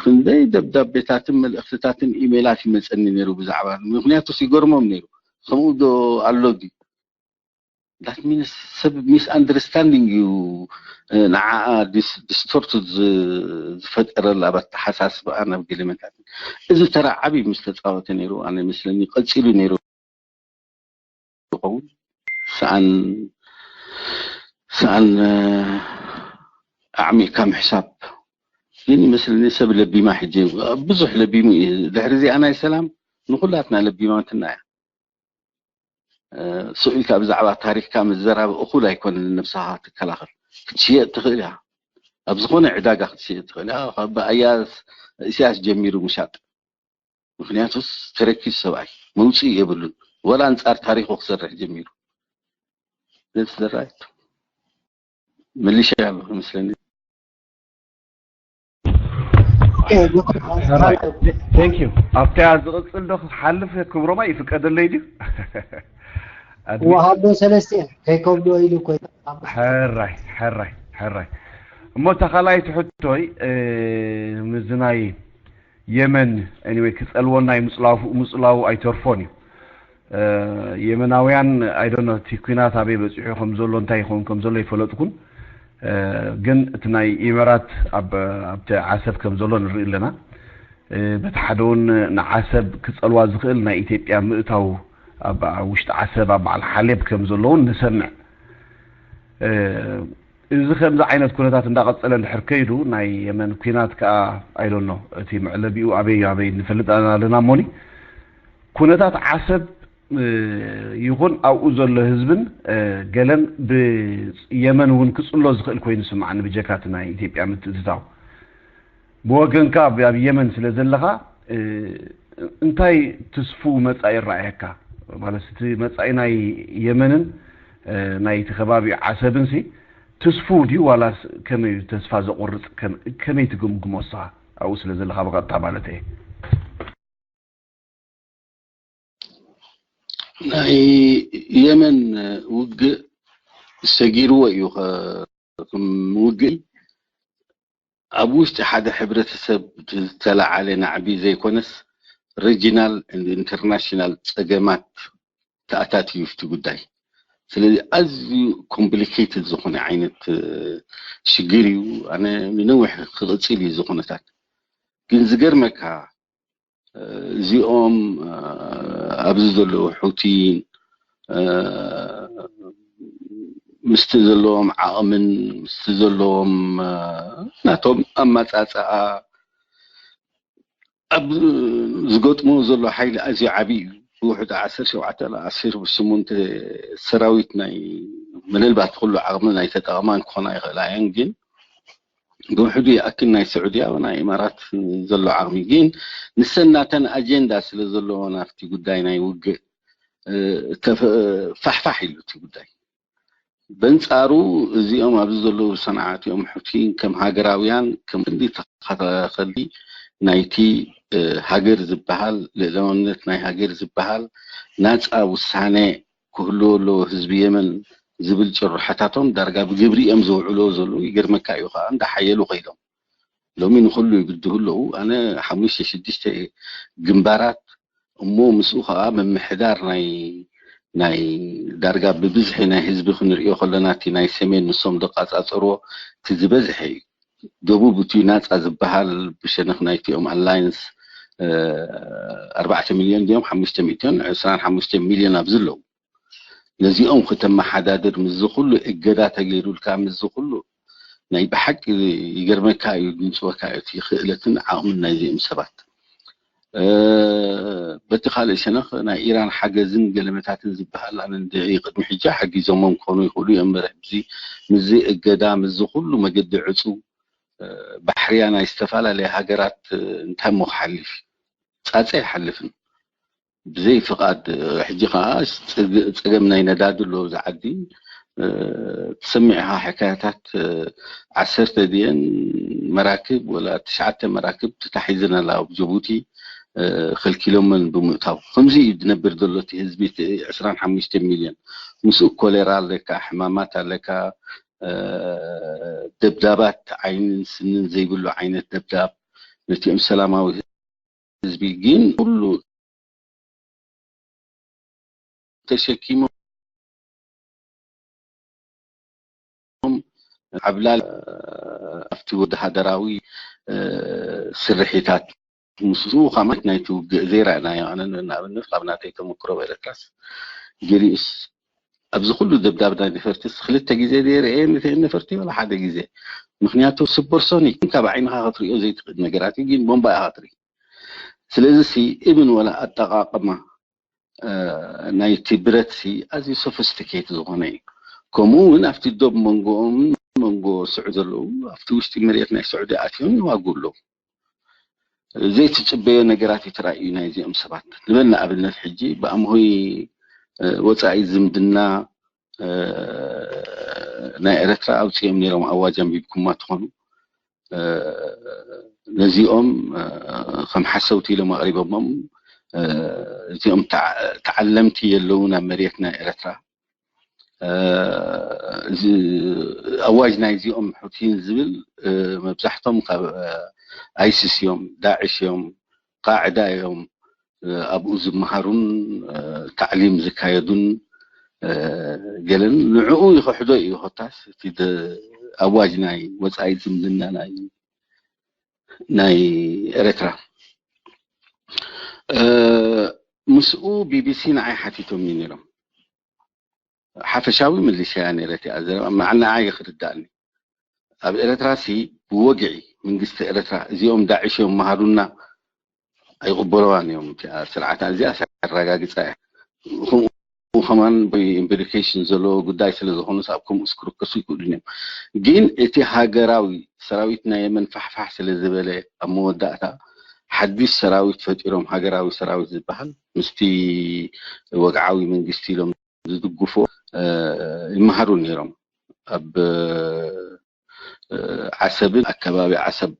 ክንደይ ደብዳቤታትን መልእኽትታትን ኢሜላት ይመጸኒ ነይሩ ብዛዕባ፣ ምኽንያቱስ ይገርሞም ነይሩ። ከምኡ ዶ ኣሎ ድዩ? ዳት ሚንስ ሰብ ሚስ ኣንደርስታንዲንግ እዩ፣ እ፣ ንዓኣ ዲስ- ዲስቶርትድ ዝ- ዝፈጠረላ ኣብ ኣተሓሳስባኣ ናብ ገለመታት። እዚ ተራ ዓብዪ ምስ ተፃወተ ነይሩ ኣነ መስለኒ ቀፂሉ ነይሩ ይኸውን። ሰኣን ሰኣን፣ እ፣ ኣዕሚቕካ ምሕሳብ ግን ይመስለኒ ሰብ ለቢማ ሕጂ ብዙሕ ለቢሙ እዩ። ድሕሪ እዚኣ ናይ ሰላም ንኹላትና ለቢማትና እያ። እ፣ ስቕ ኢልካ ብዛዕባ ታሪኽካ ምዝራብ እኹል ኣይኮነን። ንነብስኻ ክትከላኸል ክትሽየጥ ትኽእል ኢኻ። ኣብ ዝኾነ ዕዳጋ ክትሽየጥ ትኽእል ኢኻ። ካብ ኣያስ ኢሳያስ ጀሚሩ ምሻጥ። ምኽንያቱስ ተረኪስ ሰብኣይ መውፅኢ የብሉን። ወላ ኣንፃር ታሪኹ ክሰርሕ ጀሚሩ። That's the right። መሊሻ ኣለኹ ይመስለኒ። ቴንክ ዩ። ኣብታ ዝቕፅል ዶ ክሓልፍ ክብሮማ ይፍቀደለይ ድዩ? ኣድሚ- ወሃቦ ሰለስቲኤን ከይከብዶ ኢሉ እኮ እዩ። ሕራይ ሕራይ ሕራይ። እሞ እታ ካልኣይቲ ሕቶይ፣ እ፣ ምስዚ ናይ የመን፣ ኤኒወይ፣ ክፀልወና እዩ፣ ምፅላፉ ምፅላዉ ኣይተርፎን እዩ። እ፣ የመናውያን፣ ኣይ ዶንት ኖ፣ እቲ ኲናት ኣበይ በፂሑ ከም ዘሎ፣ እንታይ ይኸውን ከም ዘሎ ኣይፈለጥኩን። እ፣ ግን እቲ ናይ ኢመራት ኣብ ኣብቲ ዓሰብ ከም ዘሎ ንርኢ ኣለና። በቲ ሓደ እውን ንዓሰብ ክጸልዋ ዝኽእል ናይ ኢትዮጵያ ምእታው ኣብ ውሽጢ ዓሰብ ኣብ በዓል ሓሌብ ከም ዘለውን ንሰምዕ። እዚ ከምዚ ዓይነት ኩነታት እንዳቐጸለ እንድሕር ከይዱ ናይ የመን ኩናት ከኣ ኣይዶኖ እቲ መዕለቢኡ ኣበይ ኣበይ ንፈልጥ ኣለና እሞኒ ኩነታት ዓሰብ ይኹን ኣብኡ ዘሎ ህዝብን ገለን ብየመን እውን ክጽሎ ዝኽእል ኮይኑ ስምዓኒ ብጀካቲ ናይ ኢትዮጵያ ምትእትታው ብወገንካ ኣብ የመን ስለ ዘለኻ እንታይ ትስፉ መጻኢ ይረኣየካ? ማለት እቲ መጻኢ ናይ የመንን ናይቲ ከባቢ ዓሰብን ሲ ትስፉ ድዩ ዋላስ ከመይ እዩ ተስፋ ዘቑርጽ? ከመይ ትግምግሞ ንስኻ ኣብኡ ስለ ዘለኻ ብቐጥታ ማለት እየ። ናይ የመን ውግእ ሰጊርዎ እዩ። ከም ውግእ ኣብ ውሽጢ ሓደ ሕብረተሰብ ዝተለዓለ ናዕቢ ዘይኮነስ regional and international ጸገማት ተኣታትዩ እቲ ጉዳይ። ስለዚ ኣዝዩ complicated ዝኾነ ዓይነት ሽግር እዩ። ኣነ ንነዊሕ ክቕጽል እዩ እዚ ኩነታት። ግን ዝገርመካ እዚኦም ኣብዚ ዘለዉ ሑቲን ምስቲ ዘለዎም ዓቕምን ምስቲ ዘለዎም ናቶም ኣመጻጽኣ ኣብ ዝገጥሞ ዘሎ ሓይሊ ኣዝዩ ዓብዪ እዩ። ብውሕዱ ዓሰርተ ሸውዓተ ዓሰርተ ስምንተ ሰራዊት ናይ ምናልባት ኩሉ ዓቕሚ ናይ ተጠቐማን ክኾና ይኽእላ እየን ግን ብውሕዱ ይኣክል ናይ ስዑድያ ናይ ኢማራት ዘሎ ዓቕሚ ግን ንሰን ናተን ኣጀንዳ ስለ ዘለዎን ኣብቲ ጉዳይ ናይ ውግእ ፋሕፋሕ ኢሉ እቲ ጉዳይ በንፃሩ እዚኦም ኣብዚ ዘለዉ ሰንዓ እቲኦም ሑቲ ከም ሃገራውያን ከም ቀንዲ ተኸላኸልቲ ናይቲ ሃገር ዝበሃል ልእላውነት ናይ ሃገር ዝበሃል ናፃ ውሳነ ክህልዎ ኣለዎ ህዝቢ የመን ዝብል ጭርሖታቶም ዳርጋ ብግብሪ እዮም ዘውዕልዎ ዘለዉ ይገርመካ እዩ ከዓ እንዳሓየሉ ከይዶም ሎሚ ንኩሉ ይብድሁ ኣለዉ ኣነ ሓሙሽተ ሽዱሽተ ግንባራት እሞ ምስኡ ከዓ ምምሕዳር ናይ ናይ ዳርጋ ብብዝሒ ናይ ህዝቢ ክንሪኦ ከለና እቲ ናይ ሰሜን ንሶም ዝቃፃፀርዎ እቲ ዝበዝሐ እዩ ደቡብ እቲ ናፃ ዝበሃል ብሸነክ ናይቲኦም ኣላይንስ ኣርባዕተ ሚልዮን ድዮም ሓሙሽተ ሚእትን ዕስራን ሓሙሽተ ሚልዮን ኣብዚ ኣለዉ ነዚኦም ክተመሓዳድር ምስዚ ኩሉ እገዳ ተገይሩልካ ምስዚ ኩሉ ናይ ብሓቂ ይገርመካ እዩ ድንፅወካ እዩ እቲ ክእለትን ዓቕምን ናይዚኦም ሰባት በቲ ካልእ ሸነኽ ናይ ኢራን ሓገዝን ገለመታትን ዝበሃል ኣነ እንድዒ ቅድሚ ሕጂ ሓጊዞሞም ክኾኑ ይኽእሉ እዮም እምበር ሕዚ ምስዚ እገዳ ምስዚ ኩሉ መገዲ ዕፁ ባሕርያ ናይ ዝተፈላለያ ሃገራት እንታይ እሞ ክሓልፍ ፃፀ ኣይሓልፍን ብዘይ ፍቓድ ሕጂ ከዓ ፀገም ናይ ነዳዲ ኣሎ እዚ ዓዲ ትሰሚዕ ኢኻ ሕካያታት ዓሰርተ ድየን መራክብ ወላ ትሽዓተ መራክብ ተታሒዘን ኣለዋ ኣብ ጅቡቲ ከልኪሎመን ብምእታው ከምዚ እዩ ዝነብር ዘሎ እቲ ህዝቢ እቲ ዕስራን ሓሙሽተ ሚልዮን ምስኡ ኮሌራ ኣለካ ሕማማት ኣለካ ደብዳባት ዓይንን ስንን ዘይብሉ ዓይነት ደብዳብ ነቲኦም ሰላማዊ ህዝቢ ግን ኩሉ ተሸኪሞም ዓብላል ኣብቲ ወተሃደራዊ ስርሒታት ምስኡ ካብ ናይቲ ውግእ ዘይረኣናዮ ኣነ ንኣብነት ካብ ናተይ ተመክሮ ኤረትራስ ገሊኡስ ኣብዚ ኩሉ ደብዳብ ናይ ነፈርትስ ክልተ ግዜ ድየ ርእየ ነፈርቲ ወላ ሓደ ግዜ ምክንያቱ ሱፐርሶኒክ ካብ ዓይንኻ ክትሪኦ ዘይትኽእል ነገራት እዩ ግን ቦምባ ኢኻ ትርኢ ስለዚ ሲ ኢብን ወላ ኣጠቓቕማ ናይቲ ብረት ሲ ኣዝዩ ሶፊስቲኬት ዝኾነ እዩ ከምኡ እውን ኣብቲ ዶብ መንጎኦምን መንጎ ስዑ ዘለዉ ኣብቲ ውሽጢ መሬት ናይ ስዑዲ ኣትዮም ይዋጉ ኣለዉ ዘይትፅበዮ ነገራት እዩ ተራእዩ ናይዚኦም ሰባት ንበል ንኣብነት ሕጂ ብኣምሆይ ወፃኢ ዝምድና ናይ ኤረትራ ኣውፂኦም ነይሮም ኣዋጅ ኣንቢብኩማ ትኾኑ ነዚኦም ከም ሓሰውቲ ኢሎም ኣቕሪቦሞም እዚኦም ተዓለምቲ የለውን ኣብ መሬት ናይ ኤረትራ ኣዋጅ ናይዚኦም ሑቲን ዝብል መብዛሕቶም ካብ ኣይሲስ እዮም ዳዕሽ እዮም ቃዕዳ እዮም ኣብኡ ዝመሃሩን ታዕሊም ዝካየዱን ገለን ንዕኡ ይኽሕዶ እዩ ኮታስ እቲ ኣዋጅ ናይ ወፃኢ ዝምድና ናይ ናይ ኤረትራ ምስኡ ቢቢሲ ንዓይ ሓቲቶም እዩ ነይሮም። ሓፈሻዊ ምልሻ እያ ነይረት እያ ዘረባ፣ መዓና ንዓይ ክርዳእኒ። ኣብ ኤረትራ ሲ ብወግዒ መንግስቲ ኤረትራ እዚኦም ዳዕሽ እዮም መሃሩና ኣይቕበለዋን እዮም። እቲኣ ስርዓታ እዚኣ ኣረጋግጻ እያ። ከምኡ ከማን ኢምፕሊኬሽን ዘለዎ ጉዳይ ስለ ዝኾኑ ኣብ ከምኡ ክርከሱ ይክእሉን እዮም። ግን እቲ ሃገራዊ ሰራዊት ናይ የመን ፋሕፋሕ ስለ ዝበለ ኣብ መወዳእታ ሓድሽ ሰራዊት ፈጢሮም፣ ሃገራዊ ሰራዊት ዝበሃል ምስቲ ወግዓዊ መንግስቲ ኢሎም ዝድግፎ ይመሃሩ ነይሮም። ኣብ ዓሰብን ኣከባቢ ዓሰብ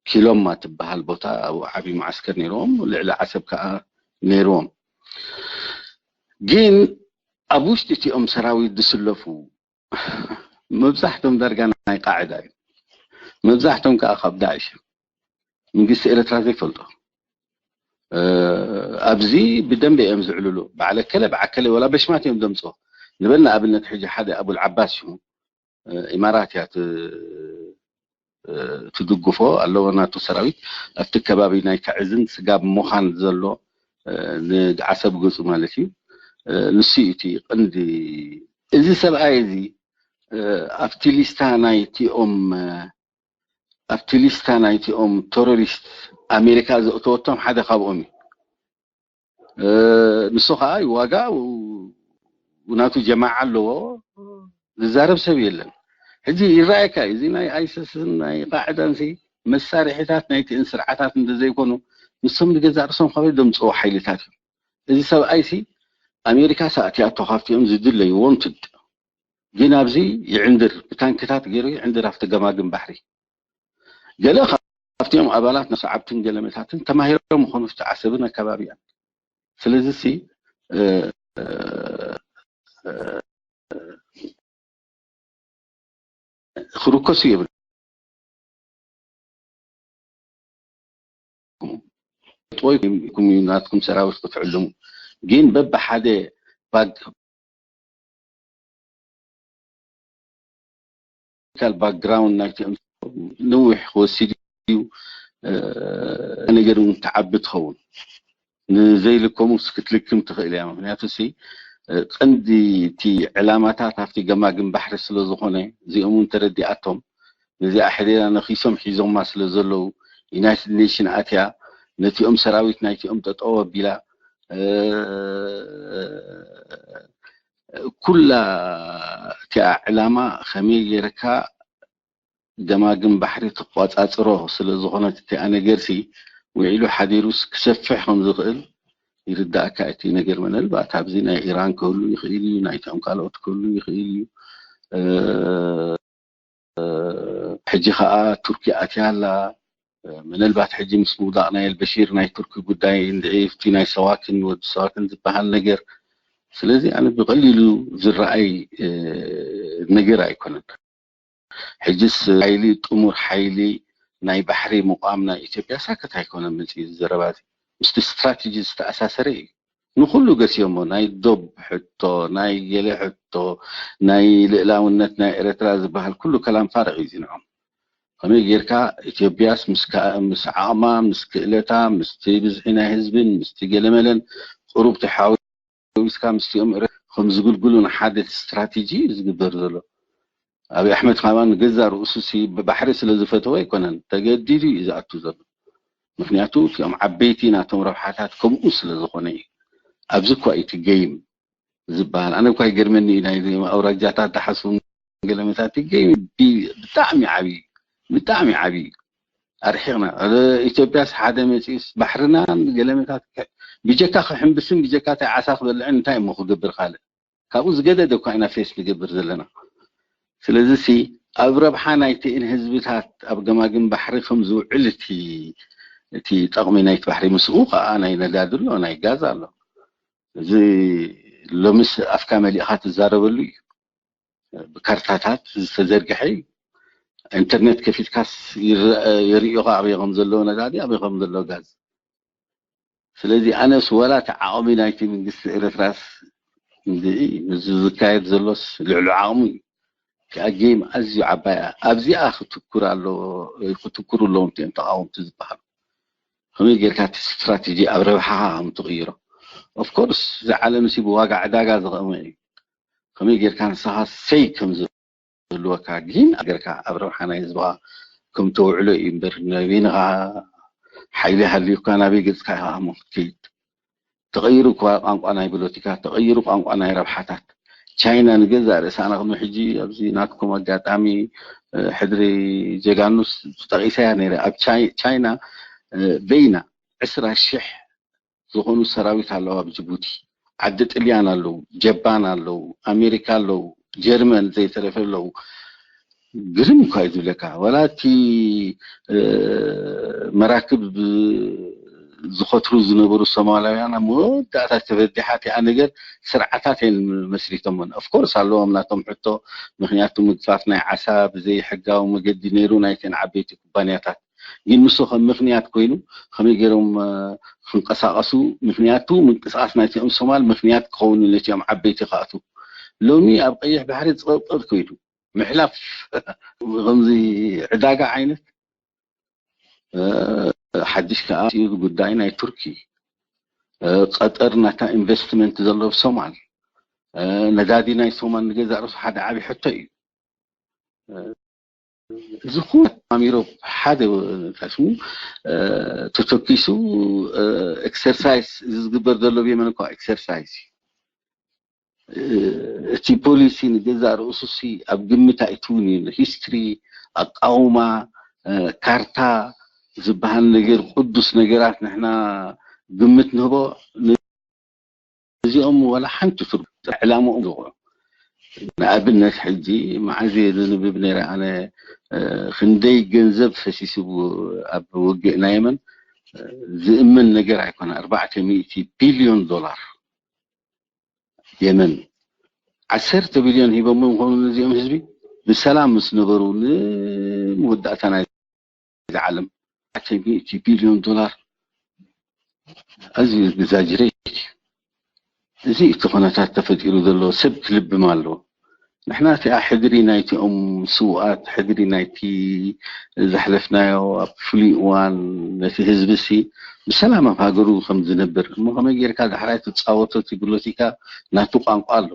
ኪሎማ ትበሃል ቦታ ኣብኡ ዓብዪ መዓስከር ነይርዎም፣ ልዕሊ ዓሰብ ከዓ ነይርዎም። ግን ኣብ ውሽጢ እቲኦም ሰራዊት ዝስለፉ መብዛሕቶም ዳርጋ ናይ ቃዕዳ እዩ። መብዛሕቶም ከዓ ካብ ዳዕሽ እዮም። መንግስቲ ኤረትራ ዘይፈልጦ ኣብዚ ብደንበ እዮም ዝዕልሉ። በዓል ኣከለ በዓከለ ወላ በሽማት እዮም ዘምፅኦ። ንበል ንኣብነት ሕጂ ሓደ ኣቡል ዓባስ ሽሙ ኢማራት እያ ትድግፎ ኣለዎ ናቱ ሰራዊት ኣብቲ ከባቢ ናይ ተዕዝን ስጋብ ምዃን ዘሎ ንዓሰብ ገፁ ማለት እዩ። ንሱ እዩ እቲ ቀንዲ። እዚ ሰብኣይ እዚ ኣብቲ ሊስታ ናይቲኦም ኣብቲ ሊስታ ናይቲኦም ቴሮሪስት ኣሜሪካ ዘእተወቶም ሓደ ካብኦም እዩ። ንሱ ከዓ ይዋጋእ፣ ናቱ ጀማዓ ኣለዎ፣ ዝዛረብ ሰብ የለን። ሕጂ ይረኣየካ እዩ። እዚ ናይ ኣይስስን ናይ ቃዕዳን ሲ መሳርሒታት ናይቲን ስርዓታት እንተዘይኮኑ ንሶም ንገዛእ ርእሶም ካብ ደምፅዎ ሓይልታት እዮም። እዚ ሰብኣይ ሲ ኣሜሪካ ሳእትያቶ ካብቲኦም ዝድለዩ ወንትድ ግን ኣብዚ ይዕንድር ብታንክታት ገይሩ ይዕንድር ኣብቲ ገማግም ባሕሪ። ገለ ካብቲኦም ኣባላት ናይ ሰዓብትን ገለመታትን ተማሂሮም ይኾኑ ኣብቲ ዓሰብን ኣከባቢኣን። ስለዚ ሲ ክርከሱ የብሉ ወይ ናትኩም ሰራዊት ክትዕልሙ ግን በብሓደ ባግ ፖለቲካል ባክግራውንድ ናይቲ ነዊሕ ክወስድ እዩ። ነገር እውን ተዓቢ ትኸውን ንዘይልከሙ ክትልክም ትኽእል እያ። ምክንያቱ ሲ ቀንዲ እቲ ዕላማታት ኣብቲ ገማግም ባሕሪ ስለ ዝኾነ እዚኦም እውን ተረዲኣቶም ነዚኣ ሕዴራ ነኺሶም ሒዞማ ስለ ዘለዉ ዩናይትድ ኔሽን ኣትያ ነቲኦም ሰራዊት ናይቲኦም ጠጠው ኣቢላ ኩላ እቲኣ ዕላማ ከመይ ጌርካ ገማግም ባሕሪ ትቆጻጽሮ ስለ ዝኾነት እቲኣ ነገርሲ ውዒሉ ሓዲሩስ ክሰፍሕ ከም ዝኽእል ይርዳእካ። እቲ ነገር ምናልባት ኣብዚ ናይ ኢራን ክህሉ ይኽእል እዩ፣ ናይቶም ካልኦት ክህሉ ይኽእል እዩ። ሕጂ ከዓ ቱርኪ ኣትያ ኣላ። ምናልባት ሕጂ ምስ ምውዳቕ ናይ ኣልበሺር ናይ ቱርኪ ጉዳይ እንድዒ እቲ ናይ ሰዋክን ወዲ ሰዋክን ዝበሃል ነገር ስለዚ ኣነ ብቐሊሉ ዝረኣይ ነገር ኣይኮነን። ሕጅስ ሓይሊ ጥሙር ሓይሊ ናይ ባሕሪ ምቋም ናይ ኢትዮጵያ ሳክት ኣይኮነን መፂኡ እዚ ዘረባ እዚ ምስቲ ስትራቴጂ ዝተኣሳሰረ እዩ። ንኩሉ ገሲዮሞ ናይ ዶብ ሕቶ ናይ ገለ ሕቶ ናይ ልእላውነት ናይ ኤረትራ ዝበሃል ኩሉ ከላም ፋርቕ እዩ ዝንዖም። ከመይ ጌርካ ኢትዮጵያስ ምስ ዓቕማ ምስ ክእለታ ምስቲ ብዝሒ ናይ ህዝብን ምስቲ ገለመለን ቁሩብ ተሓዊስካ ምስቲኦም ከም ዝግልግሉ ንሓደ ስትራቴጂ እዩ ዝግበር ዘሎ። ኣብይ ኣሕመድ ካማን ገዛ ርእሱ ሲ ብባሕሪ ስለ ዝፈተወ ኣይኮነን ተገዲዱ እዩ ዝኣቱ ዘሎ። ምክንያቱ እቲኦም ዓበይቲ ናቶም ረብሓታት ከምኡ ስለ ዝኾነ እዩ። ኣብዚ እኳ እዩ እቲ ገይም ዝበሃል። ኣነ እኳ ይገርመኒ እዩ ናይ ኣውራጃታት ተሓስቡ ገለመታት ገይም ብጣዕሚ ዓብዪ ብጣዕሚ ዓብዪ ኣርሒቕና ኢትዮጵያስ ሓደ መፂኡስ ባሕርናን ገለመታት ብጀካ ክሕምብስን ብጀካ ታይ ዓሳ ክበልዕን እንታይ እሞ ክገብር ካልእ ካብኡ ዝገደደ እኳ ኢና ፌስ ንገብር ዘለና። ስለዚ ሲ ኣብ ረብሓ ናይቲእን ህዝብታት ኣብ ገማግም ባሕሪ ከም ዝውዕል እቲ እቲ ጠቕሚ ናይቲ ባሕሪ ምስኡ ከዓ ናይ ነዳዲ ኣሎ ናይ ጋዝ ኣሎ። እዚ ሎምስ ኣፍካ መሊእኻ ትዛረበሉ እዩ። ብካርታታት ዝተዘርግሐ እዩ። ኢንተርኔት ከፊትካስ የርእዮኻ ኣበይ ከም ዘለዎ ነዳዲ ኣበይ ከም ዘለዎ ጋዝ። ስለዚ ኣነስ ወላ እቲ ዓቕሚ ናይቲ መንግስቲ ኤረትራስ እዚ ዝካየድ ዘሎስ ልዕሉ ዓቕሙ እዩ። እቲኣ ጌም ኣዝዩ ዓባይ እያ። ኣብዚኣ ክትኩር ኣለዎ ክትኩሩ ኣለዎም እቲኦም ተቃወምቲ ዝበሃሉ። ከመይ ጌርካ እቲ ስትራቴጂ ኣብ ረብሓኻ ከም ትቕይሮ? ኦፍኮርስ እዚ ዓለም ሲ ብዋጋ ዕዳጋ ዝቐመ እዩ። ከመይ ጌርካ ንስኻ ሰይ ከም ዝህልወካ ግን ጌርካ ኣብ ረብሓ ናይ ህዝብኻ ከም ተውዕሎ እዩ እምበር፣ ናበይንኻ ሓይሊ ሃልዩካ ናበይ ገጽካ ኢኻ እሞ ክትከይድ? ተቐይሩ እኳ ቋንቋ ናይ ፖለቲካ፣ ተቐይሩ ቋንቋ ናይ ረብሓታት። ቻይና ንገዛእ ርእሳ፣ ኣነ ቅድሚ ሕጂ ኣብዚ ናትኩም ኣጋጣሚ ሕድሪ ጀጋኑስ ጠቒሰያ ነይረ። ኣብ ቻይና በይና ዕስራ ሽሕ ዝኾኑ ሰራዊት ኣለዋ ኣብ ጅቡቲ። ዓዲ ጥልያን ኣለዉ፣ ጀባን ኣለዉ፣ ኣሜሪካ ኣለዉ፣ ጀርመን ዘይተረፈ ኣለዉ። ግርም እኳ እዩ ዝብለካ። ዋላ እቲ መራክብ ዝኸትሩ ዝነበሩ ሶማላውያን ኣብ መወዳእታ ተፈዲሓ እቲኣ ነገር ስርዓታት እየን መስሪቶሞን። ኦፍኮርስ ኣለዎም ናቶም ሕቶ፣ ምክንያቱ ምግፋፍ ናይ ዓሳ ብዘይ ሕጋዊ መገዲ ነይሩ ናይተን ዓበይቲ ኩባንያታት። ግን ንሱ ከም ምክንያት ኮይኑ ከመይ ገይሮም ክንቀሳቀሱ፣ ምክንያቱ ምንቅስቃስ ናይቲኦም ሶማል ምክንያት ክኸውን ነቲኦም ዓበይቲ ክኣቱ። ሎሚ ኣብ ቀይሕ ባሕሪ ዝቕጥቅጥ ኮይኑ ምሕላፍ ከምዚ ዕዳጋ ዓይነት ሓድሽ ከዓ ጉዳይ ናይ ቱርኪ። ቀጠር ናታ ኢንቨስትመንት ዘሎ ኣብ ሶማል፣ ነዳዲ ናይ ሶማል ንገዛእ ርእሱ ሓደ ዓብዪ ሕቶ እዩ። እዚ ኩሉ ኣሚሮ ሓደ ታሽሙ ተተኪሱ ኤክሰርሳይዝ እዚ ዝግበር ዘሎ ብየመን እኳ ኤክሰርሳይዝ እዩ። እቲ ፖሊሲ ንገዛእ ርእሱ ሲ ኣብ ግምት ኣይትውን እዩ። ሂስትሪ፣ ኣቃውማ፣ ካርታ ዝበሃል ነገር ቅዱስ ነገራት ንሕና ግምት ንህቦ። እዚኦም ዋላ ሓንቲ ትርጉም ዕላምኦም ዝውዕሉ። ንኣብነት ሕጂ መዓዝ እየ ዘንብብ ነይረ ኣነ፣ ክንደይ ገንዘብ ፈሲሱ ኣብ ውግእ ናይ የመን ዝእመን ነገር ኣይኮነ። ኣርባዕተ ሚእቲ ቢልዮን ዶላር የመን ዓሰርተ ቢልዮን ሂቦም ምኾኑ ነዚኦም ህዝቢ ብሰላም ምስ ነበሩ ንምወዳእታ ናይ ዓለም ኣርባዕተ ሚእቲ ቢልዮን ዶላር ኣዝዩ ኤግዛጅሬት እዩ። እዚ እቲ ኩነታት ተፈጢሩ ዘሎ ሰብ ክልብም ኣለዎ። ንሕና እቲኣ ሕድሪ ናይቲኦም ስውኣት፣ ሕድሪ ናይቲ ዘሕለፍናዮ ኣብ ፍሉይ እዋን ነቲ ህዝቢ ሲ ብሰላም ኣብ ሃገሩ ከም ዝነብር እሞ ከመይ ጌርካ ዳሕራይ ትጻወቶ እቲ ፖለቲካ ናቱ ቋንቋ ኣሎ።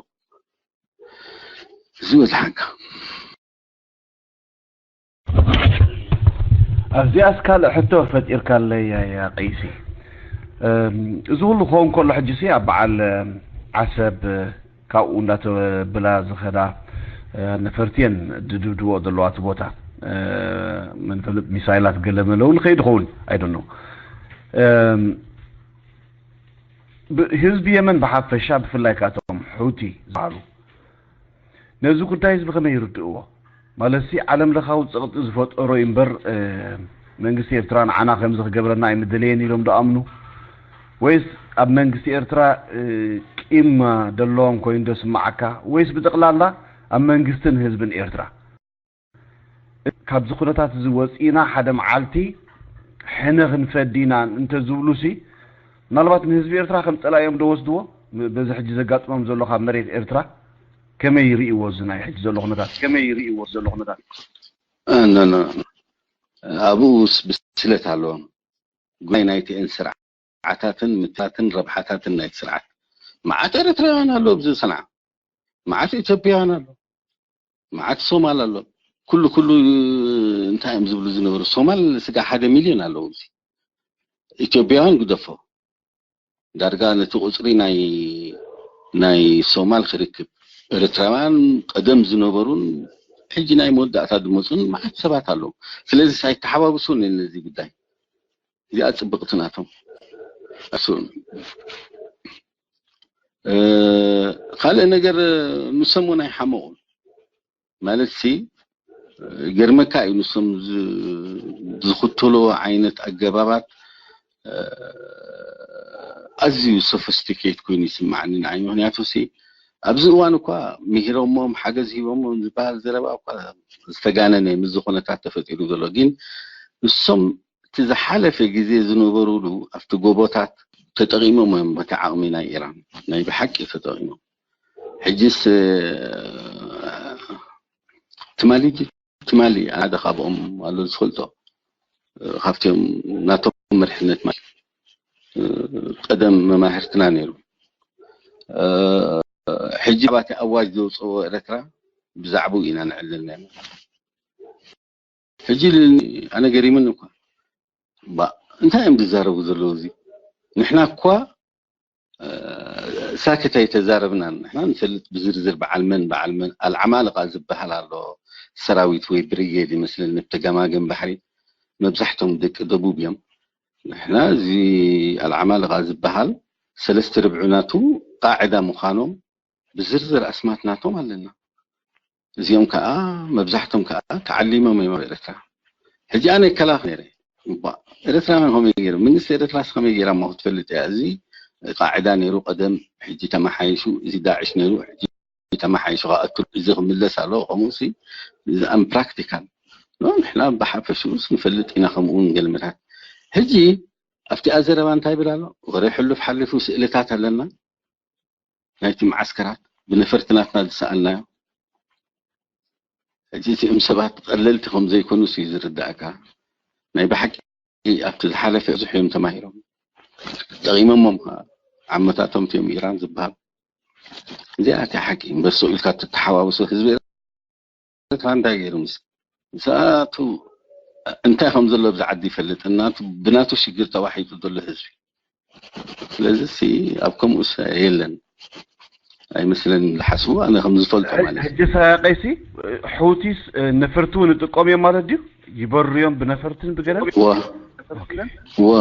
እዚ ወዝሓንካ። ኣብዚኣስ ካልእ ሕቶ ፈጢርካለይ ያ ቀይሲ። እዚ ኩሉ ክኸውን ከሎ ሕጂ ሲ ኣብ በዓል ዓሰብ ካብኡ እንዳተብላ ዝኸዳ ነፈርቲ እየን ድድብድቦ ዘለዋ እቲ ቦታ። መን ይፈልጥ ሚሳይላት ገለ መለ እውን ከይዱ ኸውን ኣይደኖ። ህዝቢ የመን ብሓፈሻ ብፍላይ ካቶም ሑቲ ዝበሃሉ ነዚ ጉዳይ እዚ ብኸመይ ይርድእዎ? ማለትሲ ዓለም ለኻዊ ጸቕጢ ዝፈጠሮ እዩ እምበር መንግስቲ ኤርትራ ንዓና ከምዚ ክገብረና ኣይምደለየን ኢሎም ዶ ኣምኑ? ወይስ ኣብ መንግስቲ ኤርትራ ቂም ደለዎም ኮይኑ ዶ ስምዓካ? ወይስ ብጠቕላላ ኣብ መንግስትን ህዝብን ኤርትራ? ካብዚ ኩነታት እዚ ወፂና ሓደ መዓልቲ ሕነ ክንፈዲ ኢና እንተዝብሉሲ ምናልባት ንህዝቢ ኤርትራ ከም ፀላኢኦም ዶ ወስድዎ? በዚ ሕጂ ዘጋጥሞም ዘሎ ካብ መሬት ኤርትራ ከመይ ይርእይዎ እዚ ናይ ሕጂ ዘሎ ኩነታት? ከመይ ይርእይዎ ዘሎ ኩነታት? ኣብኡስ ብስለት ኣለዎም። ጉዳይ ናይቲአን ስርዓታትን ምትላትን ረብሓታትን ናይቲ ስርዓት። መዓት ኤርትራውያን ኣለዉ ኣብዚ ሰንዓ፣ መዓት ኢትዮጵያውያን ኣለዉ፣ መዓት ሶማል ኣሎ። ኩሉ ኩሉ እንታይ እዮም ዝብሉ ዝነበሩ? ሶማል ስጋ ሓደ ሚልዮን ኣለዉ ኣብዚ። ኢትዮጵያውያን ግደፎ፣ ዳርጋ ነቲ ቁፅሪ ናይ ናይ ሶማል ክርክብ። ኤርትራውያን ቀደም ዝነበሩን ሕጂ ናይ መወዳእታ ዝመፁን መዓት ሰባት ኣለዉ። ስለዚ ኣይተሓባብሱን ነዚ ጉዳይ። እዚኣ ፅብቕቲ ናቶም። እሱ ካልእ ነገር ንሶም እውን ኣይሓመቑን ማለት ሲ ገርመካ እዩ። ንሶም ዝኽተልዎ ዓይነት ኣገባባት ኣዝዩ ሶፊስቲኬት ኮይኑ ይስምዓኒ ንዓይ። ምክንያቱ ሲ ኣብዚ እዋን እኳ ምሂሮሞም ሓገዝ ሂቦሞም ዝበሃል ዘረባ እኳ ዝተጋነነ ምስ ዝኾነታት ተፈጢሩ ዘሎ ግን ንሶም እቲ ዝሓለፈ ግዜ ዝነበሩሉ ኣብቲ ጎቦታት ተጠቒሞም እዮም በቲ ዓቕሚ ናይ ኢራን ናይ ብሓቂ ተጠቒሞም። ሕጅስ ትማሊ ትማሊ ሓደ ካብኦም ኣሎ ዝፈልጦ ካብቶም ናቶም መሪሕነት ማለት ቀደም መማህርትና ነይሩ። ሕጂ ባቲ ኣዋጅ ዘውፅኦ ኤረትራ ብዛዕባኡ ኢና ንዕልል ነና። ሕጂ ኣነ ገሪሙኒ እኳ እንታይ እዮም ዝዛረቡ ዘለዉ? እዚ ንሕና እኳ ሳክት ኣይተዛረብናን። ንሕና ንፈልጥ ብዝርዝር በዓል መን በዓል መን ኣልዓማልቃ ዝበሃል ኣሎ ሰራዊት ወይ ብርጌድ ይመስለኒ ብተገማገም ባሕሪ መብዛሕቶም ደቂ ደቡብ እዮም። ንሕና እዚ ኣልዓማልቃ ዝበሃል ሰለስተ ርብዑ ናቱ ቃዕዳ ምዃኖም ብዝርዝር ኣስማት ናቶም ኣለና። እዚኦም ከዓ መብዛሕቶም ከዓ ተዓሊሞም እዮም ኣብ ኤረትራ። ሕጂ ኣነ ይከላኸል ነይረ። እባ ኤረትራውያን ከመይ ገይሩ መንግስቲ ኤረትራስ ከመይ ገይራ እሞ ክትፈልጥ እያ? እዚ ቃዕዳ ነይሩ ቀደም፣ ሕጂ ተመሓይሹ፣ እዚ ዳዕሽ ነይሩ፣ ሕጂ ተመሓይሹ ክኣቱ፣ እዚ ክምለስ ኣለዎ። ከምኡ ሲ ኣም ፕራክቲካል ንሕና ብሓፈሽኡስ ንፈልጥ ኢና። ከምኡ እውን ገልምታት ሕጂ ኣብቲ ኣዘረባ እንታይ ይብል ኣሎ? ወረ ሕሉፍ ሓሊፉ ስእልታት ኣለና ናይቲ መዓስከራት ብነፈርቲ ናትና ዝሰኣልናዮ። ሕጂ እቲኦም ሰባት ቀለልቲ ከም ዘይኮኑስ እዩ ዝርዳእካ። ናይ ብሓቂ ኣብቲ ዝሓለፈ ብዙሕ እዮም ተማሂሮም ጠቒሞሞም ከዓ ዓመታቶም እቲኦም ኢራን ዝበሃል። እዚኣ እቲ ሓቂ እምበር ሰው ኢልካ ትተሓዋውሶ ህዝቢ ኤርትራ እንታይ ገይሩ ምስ ንሳቱ እንታይ ከም ዘሎ ኣብዚ ዓዲ ይፈልጥ እናቱ ብናቱ ሽግር ተዋሒጡ ዘሎ ህዝቢ። ስለዚ ሲ ኣብ ከምኡስ የለን ኣይመስለንን ዝሓስቡ ኣነ ከም ዝፈልጦ ማለት እዩ። ሕጂ ሳያቀይሲ ሑቲስ ነፈርቲ እውን ይጥቀሙ እዮም ማለት ድዩ? ይበሩ እዮም ብነፈርትን ብገለን ወ ወ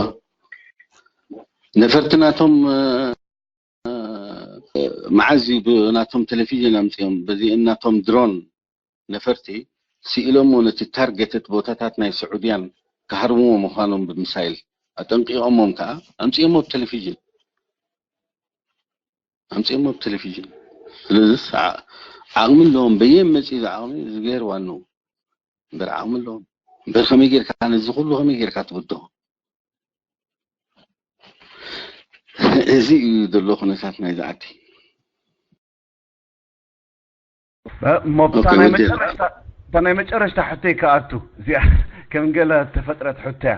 ነፈርቲ ናቶም መዓዝ እዩ ብናቶም ቴሌቪዥን ኣምፅኦም በዚ እናቶም ድሮን ነፈርቲ ስኢሎሞ ነቲ ታርጌትድ ቦታታት ናይ ስዑድያን ክሃርምዎ ምዃኖም ብምሳይል ኣጠንቂቖሞም ከዓ ኣምፅኦሞ ብቴሌቪዥን ኣምፅኦሞ ብቴሌቪዥን ስለዚ ዓቕሚ ኣለዎም በየን መፅኡ ዝዓቕሚ ዝገይር ዋንኡ እምበር ዓቕሚ ኣለዎም እምበር ከመይ ጌርካ ነዚ ኩሉ ከመይ ጌርካ ትብድሆ እዚ እዩ ዘሎ ኩነታት ናይዚ ዓዲ እሞ ብታ ናይ መጨረሽታ ሕቶይ ክኣቱ እዚኣ ከም ገለ ተፈጥረት ሕቶ እያ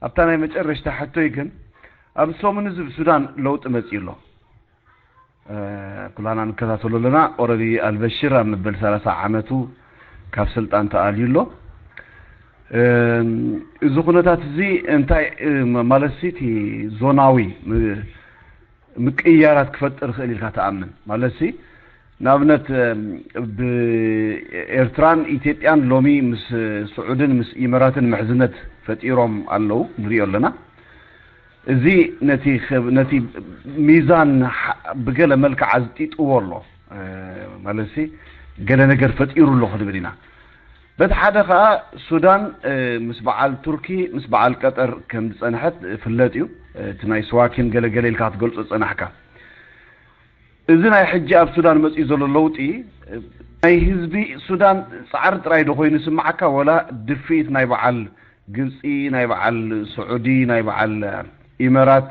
ኣብታ ናይ መጨረሽታ ሕቶይ ግን ኣብዚ ሰሙን እዚ ብሱዳን ለውጢ መፅኡ ኣሎ ኩላና ንከታተሎ ኣለና ኦረዲ ኣልበሽር ኣብ መበል ሰላሳ ዓመቱ ካብ ስልጣን ተኣልዩ ኣሎ እዚ ኩነታት እዚ እንታይ ማለት ሲ እቲ ዞናዊ ምቅይያራት ክፈጥር ይኽእል ኢልካ ትኣምን ማለት ሲ ንኣብነት ብኤርትራን ኢትዮጵያን ሎሚ ምስ ስዑድን ምስ ኢመራትን ምሕዝነት ፈጢሮም ኣለዉ ንሪኦ ኣለና እዚ ነቲ ነቲ ሚዛን ብገለ መልክዓ ዝጢጥዎ ኣሎ ማለት ገለ ነገር ፈጢሩ ኣሎ ክንብል ኢና በቲ ሓደ ከዓ ሱዳን ምስ በዓል ቱርኪ ምስ በዓል ቀጠር ከም ዝፀንሐት ፍለጥ እዩ እቲ ናይ ስዋኪን ገለገለ ኢልካ ክትገልፆ ዝፀናሕካ እዚ ናይ ሕጂ ኣብ ሱዳን መፅኡ ዘሎ ለውጢ ናይ ህዝቢ ሱዳን ፃዕሪ ጥራይ ዶ ኮይኑ ይስማዓካ ወላ ድፍኢት ናይ በዓል ግብፂ ናይ በዓል ስዑዲ ናይ በዓል ኢመራት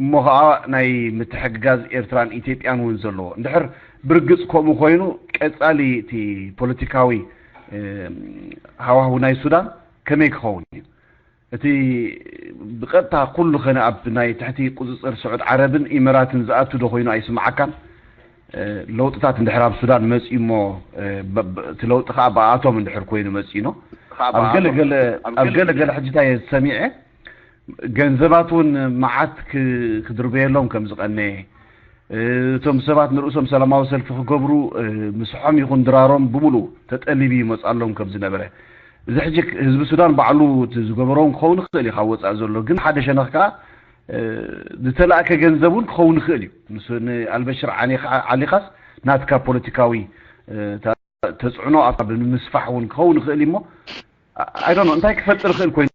እሞ ከዓ ናይ ምትሕግጋዝ ኤርትራን ኢትዮጵያን እውን ዘለዎ እንድሕር ብርግፅ ከምኡ ኮይኑ ቀፃሊ እቲ ፖለቲካዊ ሃዋህው ናይ ሱዳን ከመይ ክኸውን እዩ እቲ ብቀጥታ ኩሉ ከነ ኣብ ናይ ትሕቲ ቁፅፅር ስዑድ ዓረብን ኢመራትን ዝኣቱ ዶ ኮይኑ ኣይስምዓካን ለውጥታት እንድሕር ኣብ ሱዳን መፅኡ እሞ እቲ ለውጢ ከዓ ብኣቶም እንድሕር ኮይኑ መፅኡ ነው ኣብ ገለገለ ሕጂታ እየ ዝሰሚዐ ገንዘባት እውን መዓት ክድርበየሎም ከም ዝቀነየ እቶም ሰባት ንርእሶም ሰላማዊ ሰልፊ ክገብሩ ምስሖም ይኹን ድራሮም ብምሉእ ተጠሊቡ ይመፅኣሎም ከም ዝነበረ እዚ ሕጂ ህዝቢ ሱዳን ባዕሉ ዝገበሮም ክኸውን ክኽእል እዩ ካብ ወፃኢ ዘሎ ግን ሓደ ሸነኽ ከዓ ዝተላእከ ገንዘብ እውን ክኸውን ይኽእል እዩ ንኣልበሽር ዓሊኻስ ናትካ ፖለቲካዊ ተፅዕኖ ኣብታ ብምስፋሕ እውን ክኸውን ይኽእል እሞ ኣይዶ እንታይ ክፈጥር ይኽእል ኮይኑ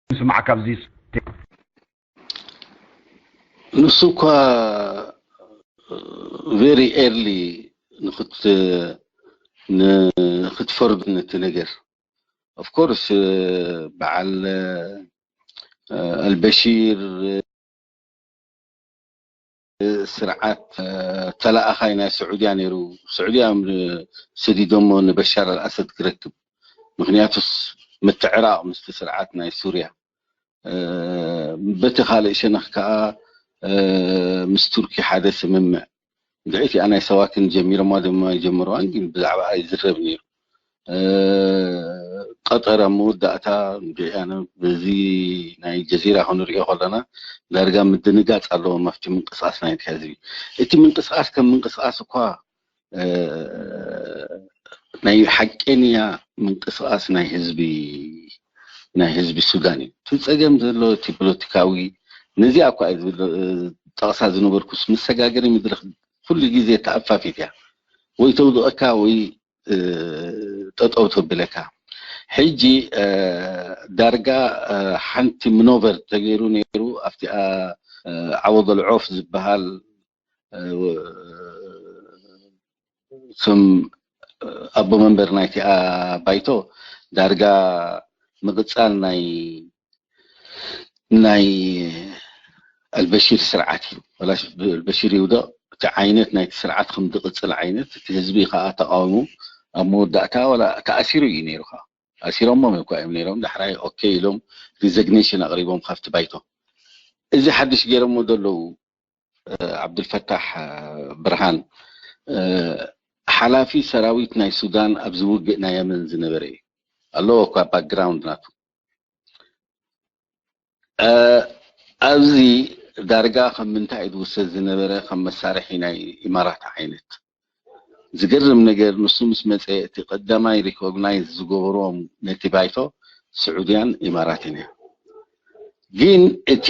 ስማዕ ካብዚ ንሱ እኳ very early ንክት ንክትፈርዱ ነቲ ነገር of course በዓል ኣልበሺር ስርዓት ተላኣኻይ ናይ ስዑድያ ነይሩ ስዑድያ ሰዲዶሞ ንበሻር ኣልኣሰድ ክረክብ ምክንያቱስ ምትዕራቕ ምስቲ ስርዓት ናይ ሱርያ፣ በቲ ካልእ ሸነኽ ከኣ ምስ ቱርኪ ሓደ ስምምዕ፣ ድሕሪት እቲኣ ናይ ሰዋክን ጀሚሮማ ድማ ይጀምርዋን ግን ብዛዕባ ኣይዝረብ ነይሩ። ቀጠር ኣብ መወዳእታ ንሪኦ በዚ ናይ ጀዚራ ክንሪኦ ከለና ዳርጋ ምድንጋፅ ኣለዎም ኣብቲ ምንቅስቃስ ናይቲ ህዝቢ። እቲ ምንቅስቃስ ከም ምንቅስቃስ እኳ ናይ ሓቀኛ ምንቅስቃስ ናይ ህዝቢ ናይ ህዝቢ ሱዳን እዩ። እቲ ፀገም ዘሎ እቲ ፖለቲካዊ ነዚኣ እኳ እየ ዝብል ጠቕሳ ዝነበርኩስ መሰጋገሪ መድረክ ኩሉ ግዜ ተኣፋፊት እያ ወይ ተውድቐካ ወይ ጠጠው ተብለካ። ሕጂ ዳርጋ ሓንቲ ምኖቨር ተገይሩ ነይሩ ኣብቲኣ ዓወደል ዖፍ ዝበሃል ከም ኣቦ መንበር ናይቲኣ ባይቶ ዳርጋ ምቕፃል ናይ ናይ ኣልበሺር ስርዓት እዩ። ወላ ኣልበሺር ይውደቕ፣ እቲ ዓይነት ናይቲ ስርዓት ከም ዝቕፅል ዓይነት፣ እቲ ህዝቢ ከዓ ተቃውሙ ኣብ መወዳእታ ወላ ተኣሲሩ እዩ ነይሩ። ከዓ ኣሲሮሞም እኳ እዮም ነይሮም። ዳሕራይ ኦኬ ኢሎም ሪዘግኔሽን ኣቕሪቦም ካብቲ ባይቶ። እዚ ሓድሽ ገይሮሞ ዘለዉ ዓብዱልፈታሕ ብርሃን ሓላፊ ሰራዊት ናይ ሱዳን ኣብዚ ውግእ ናይ የመን ዝነበረ እዩ። ኣለዎ እኳ ባክግራውንድ ናቱ። ኣብዚ ዳርጋ ከም ምንታይ እዩ ዝውሰድ ዝነበረ ከም መሳርሒ ናይ ኢማራት ዓይነት ዝገርም ነገር ንሱ ምስ መፀ እቲ ቀዳማይ ሪኮግናይዝ ዝገበርዎም ነቲ ባይቶ ስዑድያን ኢማራትን እያ። ግን እቲ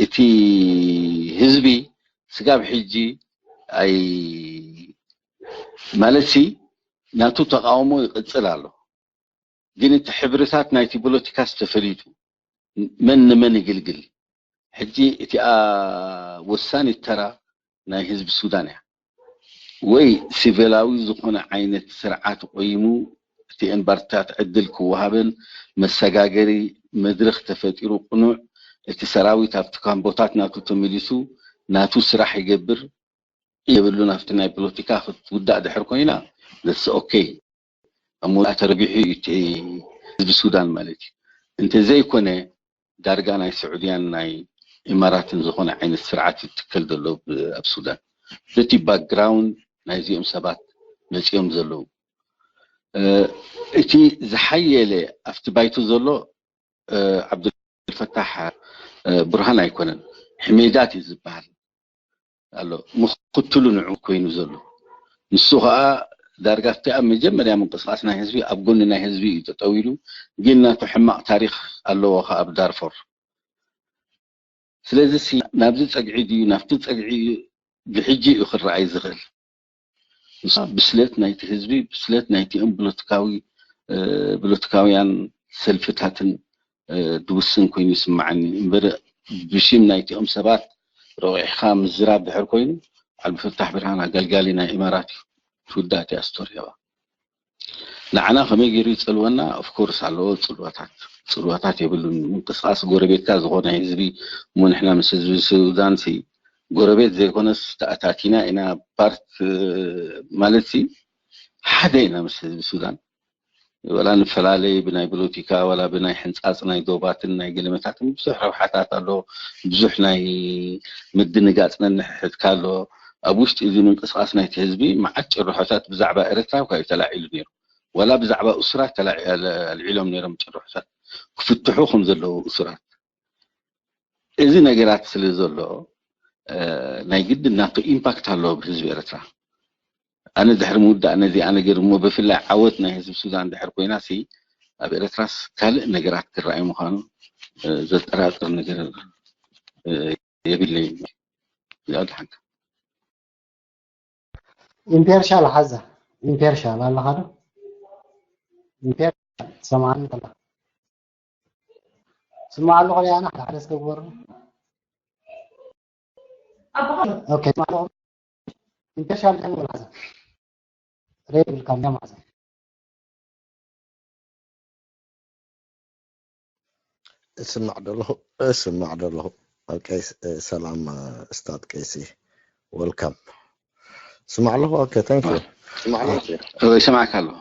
እቲ ህዝቢ ስጋብ ሕጂ ኣይ ማለት ሲ ናቱ ተቃውሞ ይቅፅል ኣሎ። ግን እቲ ሕብርታት ናይቲ ፖለቲካስ ተፈሊጡ መን ንመን ይግልግል። ሕጂ እቲኣ ወሳኒት ተራ ናይ ህዝቢ ሱዳን እያ። ወይ ሲቪላዊ ዝኾነ ዓይነት ስርዓት ቆይሙ እቲ ኤምባርትታት ዕድል ክወሃበን መሰጋገሪ መድረኽ ተፈጢሩ ቅኑዕ እቲ ሰራዊት ኣብቲ ካምቦታት ናቱ ተመሊሱ ናቱ ስራሕ ይገብር የብሉን ኣብቲ ናይ ፖለቲካ ክትውዳእ ድሕር ኮይና that's okay። ኣብ መወዳእታ ረቢሑ እዩ እቲ ህዝቢ ሱዳን ማለት እዩ። እንተዘይኮነ ዳርጋ ናይ ስዑድያን ናይ ኢማራትን ዝኾነ ዓይነት ስርዓት ይትከል ዘሎ ኣብ ሱዳን በቲ ባክግራውንድ ናይዚኦም ሰባት መፂኦም ዘለዉ። እቲ ዝሓየለ ኣብቲ ባይቶ ዘሎ ዓብዱልፈታሕ ብርሃን ኣይኮነን፣ ሕሜዳት እዩ ዝበሃል ኣሎ ምክትሉ ንዑ ኮይኑ ዘሎ። ንሱ ከዓ ዳርጋ ኣብቲ ኣብ መጀመርያ ምንቅስቃስ ናይ ህዝቢ ኣብ ጎኒ ናይ ህዝቢ እዩ ጠጠው ኢሉ። ግን ናቱ ሕማቅ ታሪክ ኣለዎ ከዓ ኣብ ዳርፎር። ስለዚ ናብዚ ፀግዒ ድዩ ናብቲ ፀግዒ እዩ ብሕጂ እዩ ክረኣይ ዝኽእል። ብስለት ናይቲ ህዝቢ ብስለት ናይቲኦም ፖለቲካዊ ፖለቲካውያን ሰልፍታትን ድውስን ኮይኑ ይስምዓኒ እምበር ብሽም ናይቲኦም ሰባት ረቂሕካ ምዝራብ ድሕር ኮይኑ ዓብዱልፈታሕ ብርሃን ኣገልጋሊ ናይ ኢማራት እዩ። ትውዳእ እቲኣ ስቶሪ ያባ ንዓና ከመይ ገይሩ ይፀልወና? ኦፍኮርስ ኣለዎ ፅልዋታት። ፅልዋታት የብሉን። ምንቅስቃስ ጎረቤትካ ዝኾነ ህዝቢ እሞ ንሕና ምስ ህዝቢ ሱዳን ሲ ጎረቤት ዘይኮነስ ተኣታቲና ኢና ፓርት ማለት ሲ ሓደ ኢና ምስ ህዝቢ ሱዳን። ወላ ንፈላለይ ብናይ ፖለቲካ ዋላ ብናይ ሕንፃፅ ናይ ዶባትን ናይ ገለመታትን ብዙሕ ረብሓታት ኣሎ። ብዙሕ ናይ ምድንጋፅ ነንሕድካ ኣሎ። ኣብ ውሽጢ እዚ ምንቅስቃስ ናይቲ ህዝቢ መዓት ጭርሖታት ብዛዕባ ኤርትራ እኳ እዩ ተላዒሉ ነይሩ። ዋላ ብዛዕባ ኡስራት ኣልዒሎም ነይሮም ጭርሖታት ክፍትሑ ከም ዘለዉ ኡስራት። እዚ ነገራት ስለ ዘሎ ናይ ግድን ናቱ ኢምፓክት ኣለዎ ብህዝቢ ኤርትራ። ኣነ ድሕሪ ምውዳእ ነዚኣ ነገር እሞ ብፍላይ ዓወት ናይ ህዝቢ ሱዳን ድሕር ኮይና ሲ ኣብ ኤርትራስ ካልእ ነገራት ክረኣይ ምዃኑ ዘጠራጥር ነገር የብለይ። እዚኣ ድሓንካ ኢምፔርሻል ሓዛ ኢምፔርሻል ኣለኻ ዶ? ኢምፔርሻል ትሰምዓኒ ከላ ስማዕ ኣለኹ ሪኣና ሓደ ሓደ እስከ ግበሩ። ኦኬ ስማዕ ኣለኹ ኢምፔርሻል ድሕን ሓዛ ሬድ ብልካ እንዳ ማዕዛ እስማዕ ደለኹ እስማዕ ደለኹ። ኦኬ ሰላም ስታት ቀይሲ ወልካም። ስማዕ ኣለኹ። ኦኬ ታንክ ዩ። ይሰማዕካ ኣለኹ።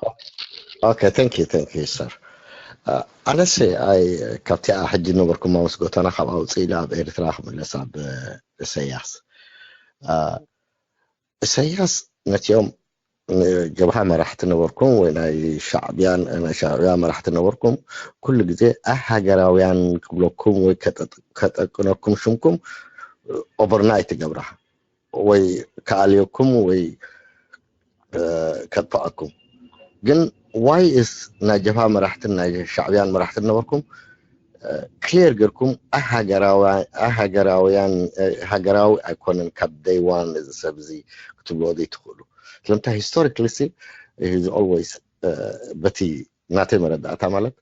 Okay, thank you, thank you, sir. ኣነስ ኣይ ካብቲ ሕጂ ነበርኩም ምስ ጎተና ካብ ኣውፅእ ኢለ ኣብ ኤርትራ ክምለስ ኣብ እሰያስ እሰያስ ነቲኦም ጀብሃ መራሕቲ ነበርኩም ወይ ናይ ሻዕብያን ናይ ሻዕብያ መራሕቲ ነበርኩም፣ ኩሉ ግዜ ኣሃገራውያን ክብለኩም ወይ ከጠቅነኩም ሽምኩም ኦቨርናይት ይገብራ ወይ ከኣልየኩም ወይ ከጥፍኣኩም። ግን ዋይ እስ ናይ ጀብሃ መራሕትን ናይ ሻዕብያን መራሕትን ነበርኩም ክሊር ገርኩም ኣሃገራውያን ሃገራዊ ኣይኮነን ካብ ደይ ዋን እዚ ሰብ እዚ ክትብልዎ ዘይትኽእሉ። ስለምንታይ ሂስቶሪክሊ ሲ ሂዝ ኦልዌይስ በቲ ናተይ መረዳእታ ማለት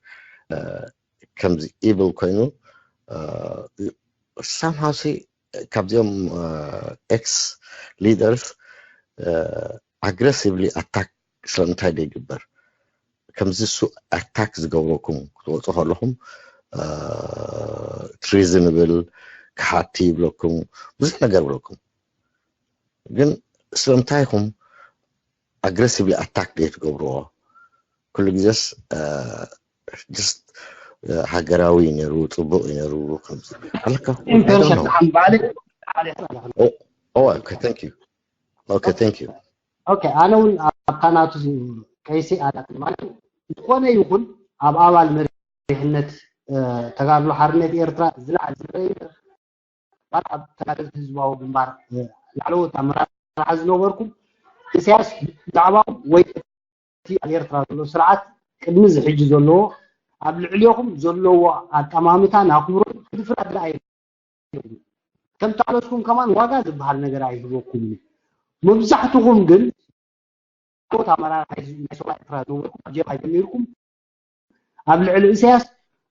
ከምዚ ኢብል ኮይኑ ሳምሃው ሲ ካብዚኦም ኤክስ ሊደርስ ኣግረሲቭሊ ኣታክ ስለምንታይ ዘይግበር? ከምዚ እሱ ኣታክ ዝገብረኩም ክትወፁ ከለኹም ትሪዝንብል ክሓቲ ይብለኩም፣ ብዙሕ ነገር ይብለኩም። ግን ስለምንታይ ኢኹም ኣግረሲቭሊ ኣታክ ዘይትገብርዎ? ኩሉ ግዜስ ስ ሃገራዊ ነሩ ጽቡቅ ነሩ ከምዚ ኣለካ። ኢምፐርሰን ሓምባለ Oh, okay, thank you. Okay, thank you. ኦኬ፣ ኣነ እውን ኣብታ ናቱ ቀይሲ ኣላት ማለት ዝኾነ ይኹን ኣብ ኣባል መሪሕነት ተጋድሎ ሓርነት ኤርትራ ዝለዓል ዝረይ ኣብ ተጋደልቲ ህዝባዊ ግንባር ላዕለዎት ኣመራርሓ ዝነበርኩም ኢሳያስ ብዛዕባኹም ወይ እቲ ኣብ ኤርትራ ዘሎ ስርዓት ቅድሚ እዚ ሕጂ ዘለዎ ኣብ ልዕሌኹም ዘለዎ ኣጠማምታን ኣኽብሮን ክድፍራ ድኣ የብሉን። ከም ተቓለስኩም ከማን ዋጋ ዝበሃል ነገር ኣይህበኩምን እዩ። መብዛሕትኹም ግን ላዕለዎት ኣመራርሓ ናይ ሰውራ ኤርትራ ዝነበርኩም ኣብ ጀብሃ ጀሚርኩም ኣብ ልዕሊ ኢሳያስ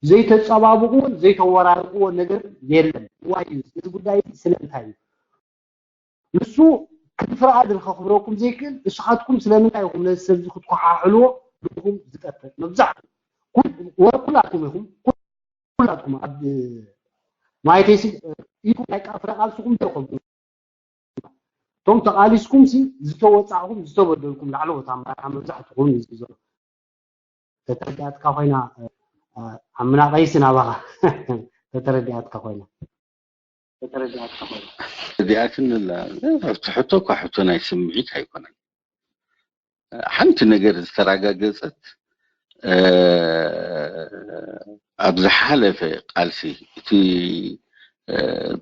ዘይተጸባብቕዎን ዘይተወራርቕዎ ነገር የለን። ዋይ እዚ ጉዳይ ስለምንታይ እዩ? ንሱ ክድፍራ ድር ከኽብረኩም ዘይክእል ንስኻትኩም ስለምንታይ ኢኹም ነዚ ሰብ እዚ ክትኮሓሕልዎ ልኹም ዝጠፍእ መብዛሕትኩም ወረ ኩላትኩም ኢኹም ኩላትኩም ኣብ ማለተይሲ ኢኩም ናይ ቃ ፍረ ቃልስኹም ዶ ኢኹም እቶም ተቓሊስኩም ሲ ዝተወጻእኹም ዝተበደልኩም ላዕለዎት ኣመራርሓ መብዛሕትኹም እዩ ዘሎ ተተረዲኣትካ ኮይና ኣምና ቀይሲ ናባኻ ተተረዲኣትካ ኮይና ተተረዲኣትካ ኮይና እዚኣትን ኣብቲ ሕቶ እኳ ሕቶ ናይ ስምዒት ኣይኮነን ሓንቲ ነገር ዝተረጋገጸት ኣብ ዝሓለፈ ቃልሲ እቲ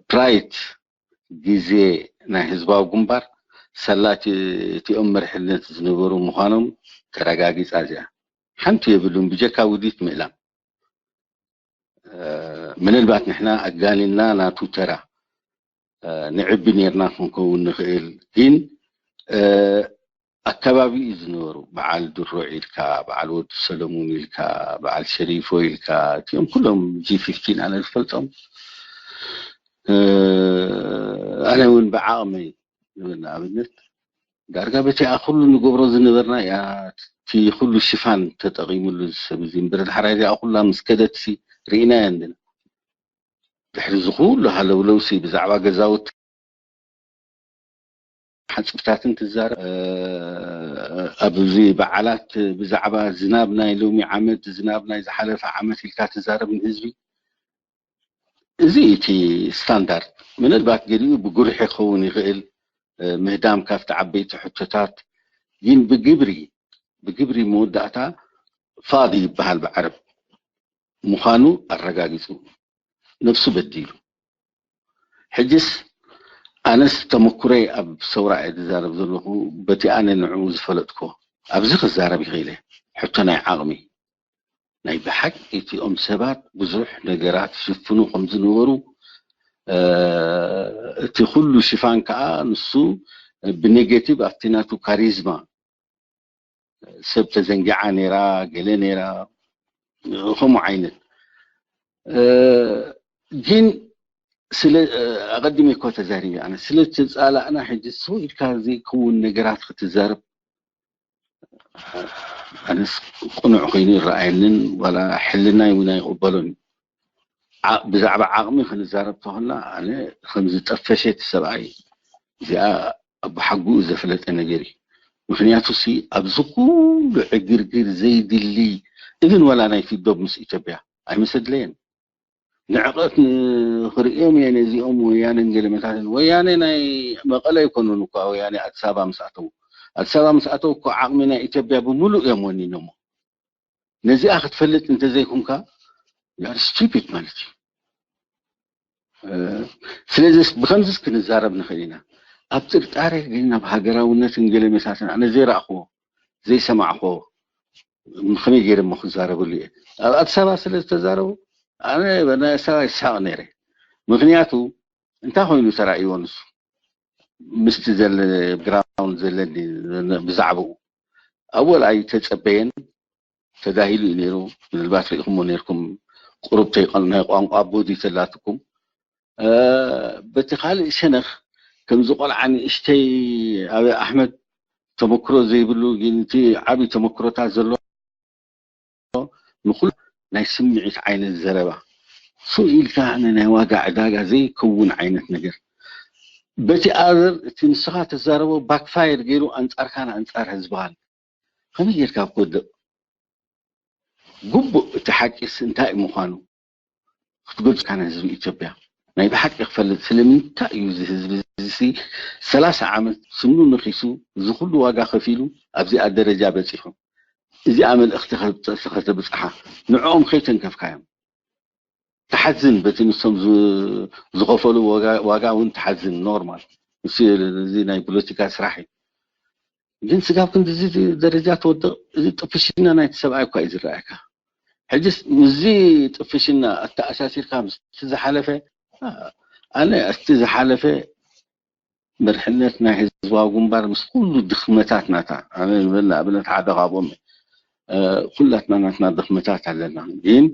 ፕራይት ግዜ ናይ ህዝባዊ ግንባር ሰላቲ እቲኦም መርሕነት ዝነበሩ ምዃኖም ተረጋጊጻ እዚኣ ሓንቲ የብሉን ብጀካ ውዲት ምእላም ምናልባት ንሕና ኣጋኒና ናቱ ተራ ንዕቢ ኔርና ክንከውን ንኽእል ግን ኣከባቢኡ ዝነበሩ በዓል ድሮ ኢልካ በዓል ወዲ ሰለሙን ኢልካ በዓል ሸሪፎ ኢልካ እቲኦም ኩሎም ጂ ፊፍቲን ኣነ ዝፈልጦም ኣነ እውን ብዓቕመይ ንብል ንኣብነት ዳርጋ በቲኣ ኩሉ ንገብሮ ዝነበርና እያ እቲ ኩሉ ሽፋን ተጠቒሙሉ ሰብ እዚ እምበር ድሓር እዚኣ ኩላ ምስ ከደትሲ ርኢናያ እንድና ድሕሪ እዚ ኩሉ ሃለውለውሲ ብዛዕባ ገዛውቲ ሓፅብታትን ትዛረብ ኣብዚ በዓላት ብዛዕባ ዝናብ ናይ ሎሚ ዓመት ዝናብ ናይ ዝሓለፈ ዓመት ኢልካ ትዛረብ ንህዝቢ እዚ እቲ ስታንዳርድ ምናልባት ገሊኡ ብጉርሒ ክኸውን ይኽእል ምህዳም ካብቲ ዓበይቲ ሕቶታት ግን ብግብሪ ብግብሪ መወዳእታ ፋዲ ይበሃል ብዓረብ ምዃኑ ኣረጋጊፁ ነብሱ በዲሉ ሕጅስ ኣነስ ተመኩረይ ኣብ ሰውራ እየ ዝዛረብ ዘለኹ በቲ ኣነ ንዕኡ ዝፈለጥኮ ኣብዚ ክዛረብ ይኽእለ ሕቶ ናይ ዓቕሚ ናይ ብሓቂ እቲኦም ሰባት ብዙሕ ነገራት ዝሽፍኑ ከም ዝነበሩ እቲ ኩሉ ሽፋን ከዓ ንሱ ብኔጌቲቭ ኣብቲ ናቱ ካሪዝማ ሰብ ተዘንጊዓ ነራ ገለ ነራ ከምኡ ዓይነት ግን ስለ ኣቐዲመ እኮ ተዛሪበ ኣነ ስለ ተፃላእና ሕጂ ሰው ኢልካ ዘይከውን ነገራት ክትዛረብ ኣነስ ቅኑዕ ኮይኑ ይረኣየንን ዋላ ሕልናይ እውን ኣይቕበሎን ብዛዕባ ዓቕሚ ክንዛረብ ተኾና ኣነ ከምዚ ጠፈሸት ሰብኣይ እዚኣ ብሓጉኡ ዘፍለጠ ነገር እዩ ምክንያቱ ሲ ኣብዚ ኩሉ ዕግርግር ዘይድሊ እብን ወላ ናይ ፊዶብ ምስ ኢትዮጵያ ኣይመሰድለየን። ንዕቐት ንክርእዮም እየ ነዚኦም ወያነን ገለመታትን። ወያነ ናይ መቐለ ኣይኮኑን እኳ፣ ወያነ ኣዲስ ኣበባ ምስ ኣተዉ፣ ኣዲስ ኣበባ ምስ ኣተዉ እኮ ዓቕሚ ናይ ኢትዮጵያ ብምሉእ እዮም ወኒኖሞ። ነዚኣ ክትፈልጥ እንተዘይኮንካ you are stupid ማለት እዩ። ስለዚ ብከምዚስ ክንዛረብ ንኽእል ኢና። ኣብ ጥርጣሬ ግን ናብ ሃገራውነትን ገለመታትን ኣነ ዘይረኣኽዎ ዘይሰማዕኽዎ ከመይ ገይረ እሞ ክዛረበሉ እየ? ኣብ ኣዲስ ኣበባ ስለ ዝተዛረቡ ኣነ ናይ ኣዲስ ኣበባ ይስሓቕ ነይረ። ምክንያቱ እንታይ ኮይኑ ተራእይዎ ንሱ ምስቲ ዘለ ግራውንድ ዘለኒ ብዛዕባኡ ኣወል ኣይተጸበየን። ተዳሂሉ እዩ ነይሩ። ምናልባት ርኢኹሞ ነይርኩም። ቁሩብ ናይ ቋንቋ ቦዲ ተላትኩም። በቲ ካልእ ሸነኽ ከምዚ ቆልዓ ንእሽተይ ኣበ ኣሕመድ ተመክሮ ዘይብሉ ግን እቲ ዓብዪ ተመክሮታት ዘሎ ንኩሉ ናይ ስምዒት ዓይነት ዘረባ ሱ ኢልካ ናይ ዋጋ ዕዳጋ ዘይከውን ዓይነት ነገር በቲ ኣዘር እቲ ንስኻ ተዛረቦ ባክፋየር ገይሩ ኣንጻርካን ኣንጻር ህዝብኻን ከመይ ጌርካ ኣብ ክወድቕ ግቡእ እቲ ሓቂስ እንታይ ምዃኑ ክትገልጽ ካን ህዝቢ ኢትዮጵያ ናይ ብሓቂ ክፈልጥ ስለምንታይ እዩ እዚ ህዝቢ እዚ ሰላሳ ዓመት ስኑ ንኺሱ እዚ ኩሉ ዋጋ ከፊሉ ኣብዚኣ ደረጃ በጺሑ እዚኣ መልእኽቲ ከተብጽሓ ንዕኦም ከይተንከፍካዮም ትሓዝን በቲ ንሶም ዝኸፈሉ ዋጋ እውን ትሓዝን ኖርማል እዚ ናይ ፖለቲካ ስራሕ እዩ ግን ስጋብ ክንዲ እዚ ደረጃ ትወድቕ እዚ ጥፍሽና ናይቲ ሰብኣይ እኳ እዩ ዝረኣየካ ሕጅስ ምስዚ ጥፍሽና ኣተኣሳሲርካ ምስቲ ዝሓለፈ ኣነ እቲ ዝሓለፈ መርሕነት ናይ ህዝባዊ ግንባር ምስ ኩሉ ድኽመታት ናታ ኣነ ንብል ንኣብነት ሓደ ካብኦም ኩላትና ናትና ድኽመታት ኣለና ግን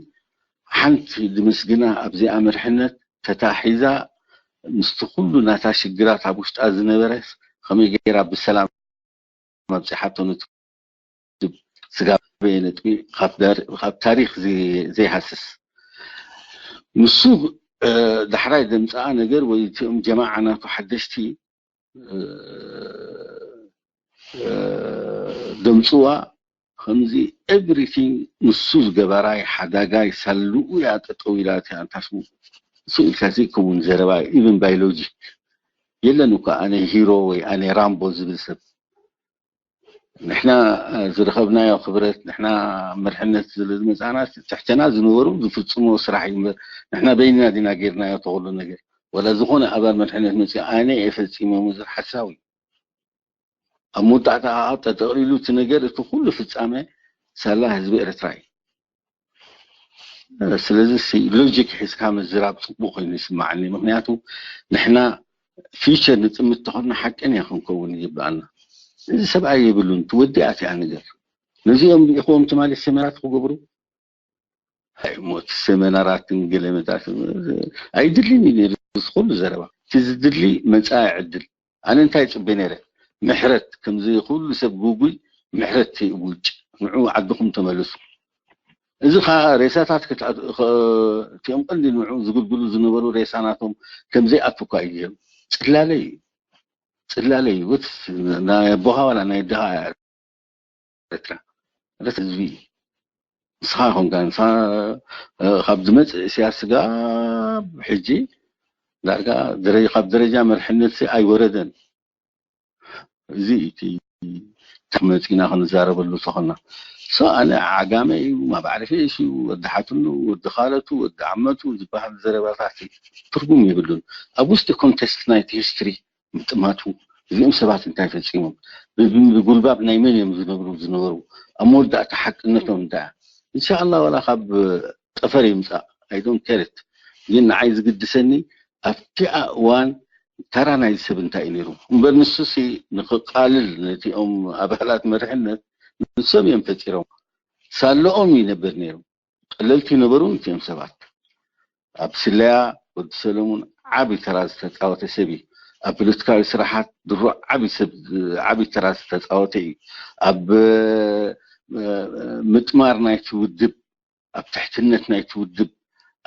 ሓንቲ ድምስግና ኣብዚኣ መርሕነት ተታሒዛ ምስቲ ኩሉ ናታ ሽግራት ኣብ ውሽጣ ዝነበረ ከመይ ገይራ ብሰላም ኣብፂሓቶ ነቲ ስጋብ ነጥቢ ካብ ታሪክ ዘይሃስስ ንሱ ዳሕራይ ዘምፀኣ ነገር ወይ እቲኦም ጀማዓ ናቱ ሓደሽቲ ደምፅዋ ከምዚ everything ንሱ ዝገበራይ ሓዳጋይ ሳልኡ እያ ጠጠው ኢላ እቲኣ እንታስሙ እሱ ኢልካ ዘይከውን ዘረባ even by logic የለን እኳ ኣነ ሂሮ ወይ ኣነ ራምቦ ዝብል ሰብ ንሕና ዝረኸብናዮ ክብረት ንሕና መርሕነት ዝመፃና ትሕትና ዝነበሩ ዝፍፅሞ ስራሕ እዩ ንሕና በይንና ዲና ገይርናዮ ተክሉ ነገር ወላ ዝኾነ ኣባል መርሕነት መፅኡ ኣነ እየ ፈፂሞም ዝብል ሓሳዊ ኣብ መወዳእታ ከዓ ተጠቕሊሉ እቲ ነገር እቲ ኩሉ ፍፃመ ሳላ ህዝቢ ኤርትራ እዩ ስለዚ ሎጂክ ሒዝካ ምዝራብ ፅቡቅ ኮይኑ ይስማዓኒ ምክንያቱ ንሕና ፊቸር ንጥምት ተኾንና ሓቀኛ ክንከውን ይግብኣና እዚ ሰብኣይ የብሉን ትወዲኣ እቲኣ ነገር ነዚኦም ልኢኽዎም ትማሊ ሰሜራት ክገብሩ ሞት ሰመናራትን ገለመታትን ኣይድልን እዩ ነይሩ ዝኩሉ ዘረባ እቲ ዝድሊ መፃኢ ዕድል ኣነ እንታይ ፅበ ነይረ ምሕረት ከምዚ ኩሉ ሰብ ጉጉይ ምሕረት ውጭ ንዑ ዓድኹም ተመልሱ እዚ ከዓ ሬሳታት እቲኦም ቀንዲ ንዑ ዝግልግሉ ዝነበሩ ሬሳ ናቶም ከምዘይኣቱ እኳ እዩ ፅላለ እዩ ፅላለ እዩ ወትስ ናይ ኣቦኻ ዋላ ናይ ድኻ ኤርትራ ረት ህዝቢ ንስኻ ኮንካ ንስኻ ካብ ዝመፅእ እስያስ ስጋብ ሕጂ ዳርጋ ካብ ደረጃ መርሕነት ኣይወረደን እዚ እቲ መፂና ክንዛረበሉ ተኾና ሶ ኣነ ዓጋመ እዩ ማባዕሪፈ እዩ ወዲ ሓትኑ ወዲ ካለቱ ወዲ ዓመቱ ዝበሃል ዘረባታት ትርጉም የብሉን ኣብ ውሽጢ ኮንቴስት ናይቲ ሂስትሪ ምጥማቱ እዚኦም ሰባት እንታይ ፈፂሞም ብጉልባብ ናይ መን እዮም ዝነብሩ ዝነበሩ ኣብ መወዳእታ ሓቅነቶም እንታይ እንሻላ ዋላ ካብ ጠፈር ይምፃእ ኣይዶን ከርት ግን ንዓይ ዝግድሰኒ ኣብቲኣ እዋን ተራ ናይ ሰብ እንታይ እዩ ነይሩ እምበር ንሱሲ ንክቃልል ነቲኦም ኣባላት መርሕነት ንሶም እዮም ፈጢሮም ሳለኦም ይነብር ነይሩ ቀለልቲ ይነበሩ እቲኦም ሰባት ኣብ ስለያ ወዲ ሰለሙን ዓቢ ተራ ዝተፃወተ ሰብ እዩ ኣብ ፖለቲካዊ ስራሓት ድሮ ዓቢ ሰብ ዓቢ ተራ ዝተፃወተ እዩ ኣብ ምጥማር ናይቲ ውድብ ኣብ ትሕትነት ናይቲ ውድብ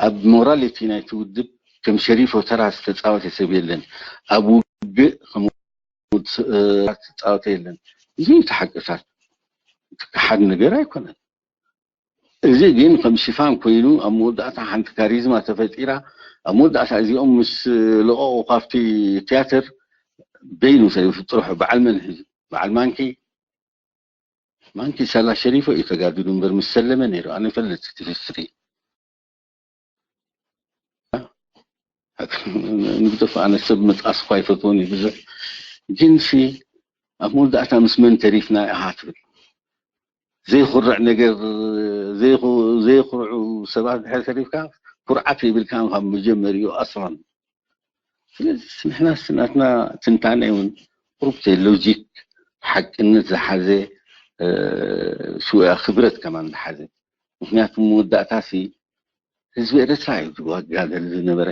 ኣብ ሞራሊቲ ናይቲ ውድብ ከም ሸሪፎ ተራ ዝተፃወተ ሰብ የለን ኣብ ውግእ ዝተፃወተ የለን እዚ እዩ እቲ ሓቅታት። እቲ ክሓድ ነገር ኣይኮነን። እዚ ግን ከም ሽፋን ኮይኑ ኣብ መወዳእታ ሓንቲ ካሪዝማ ተፈጢራ፣ ኣብ መወዳእታ እዚኦም ምስ ለቐቑ ካብቲ ቲያትር በይኑ ሰብ ይፍጥርሑ። በዓል መን ሒዙ? በዓል ማንኪ? ማንኪ ሳላ ሸሪፎ እዩ ተጋዲሉ እምበር ምስ ሰለመ ነይሩ። ኣነ ይፈልጥ እቲ ሂስትሪ። ንግደፍ ኣነ ሰብ ምጥቃስ እኳ ኣይፈትዎን እዩ ብዙሕ። ግን ሲ ኣብ መወዳእታ ምስ መን ተሪፍና ኢኻ ትብል። ዘይኹርዕ ነገር፣ ዘይኹ-፣ ዘይኹርዑ ሰባት ድሕር ተሪፍካ ኩርዓት የብልካን ካብ መጀመሪኡ ኣስላን። ስለዚ ንሕናስ ናትና ትንታነ እውን ቁሩብ ሎጂክ ሓቅነት ዝሓዘ፣ እ፣ ሽወያ ክብረት ከማን ዝሓዘ። ምኽንያቱ መወዳእታሲ ህዝቢ ኤርትራ እዩ ዝዋጋደል ዝነበረ።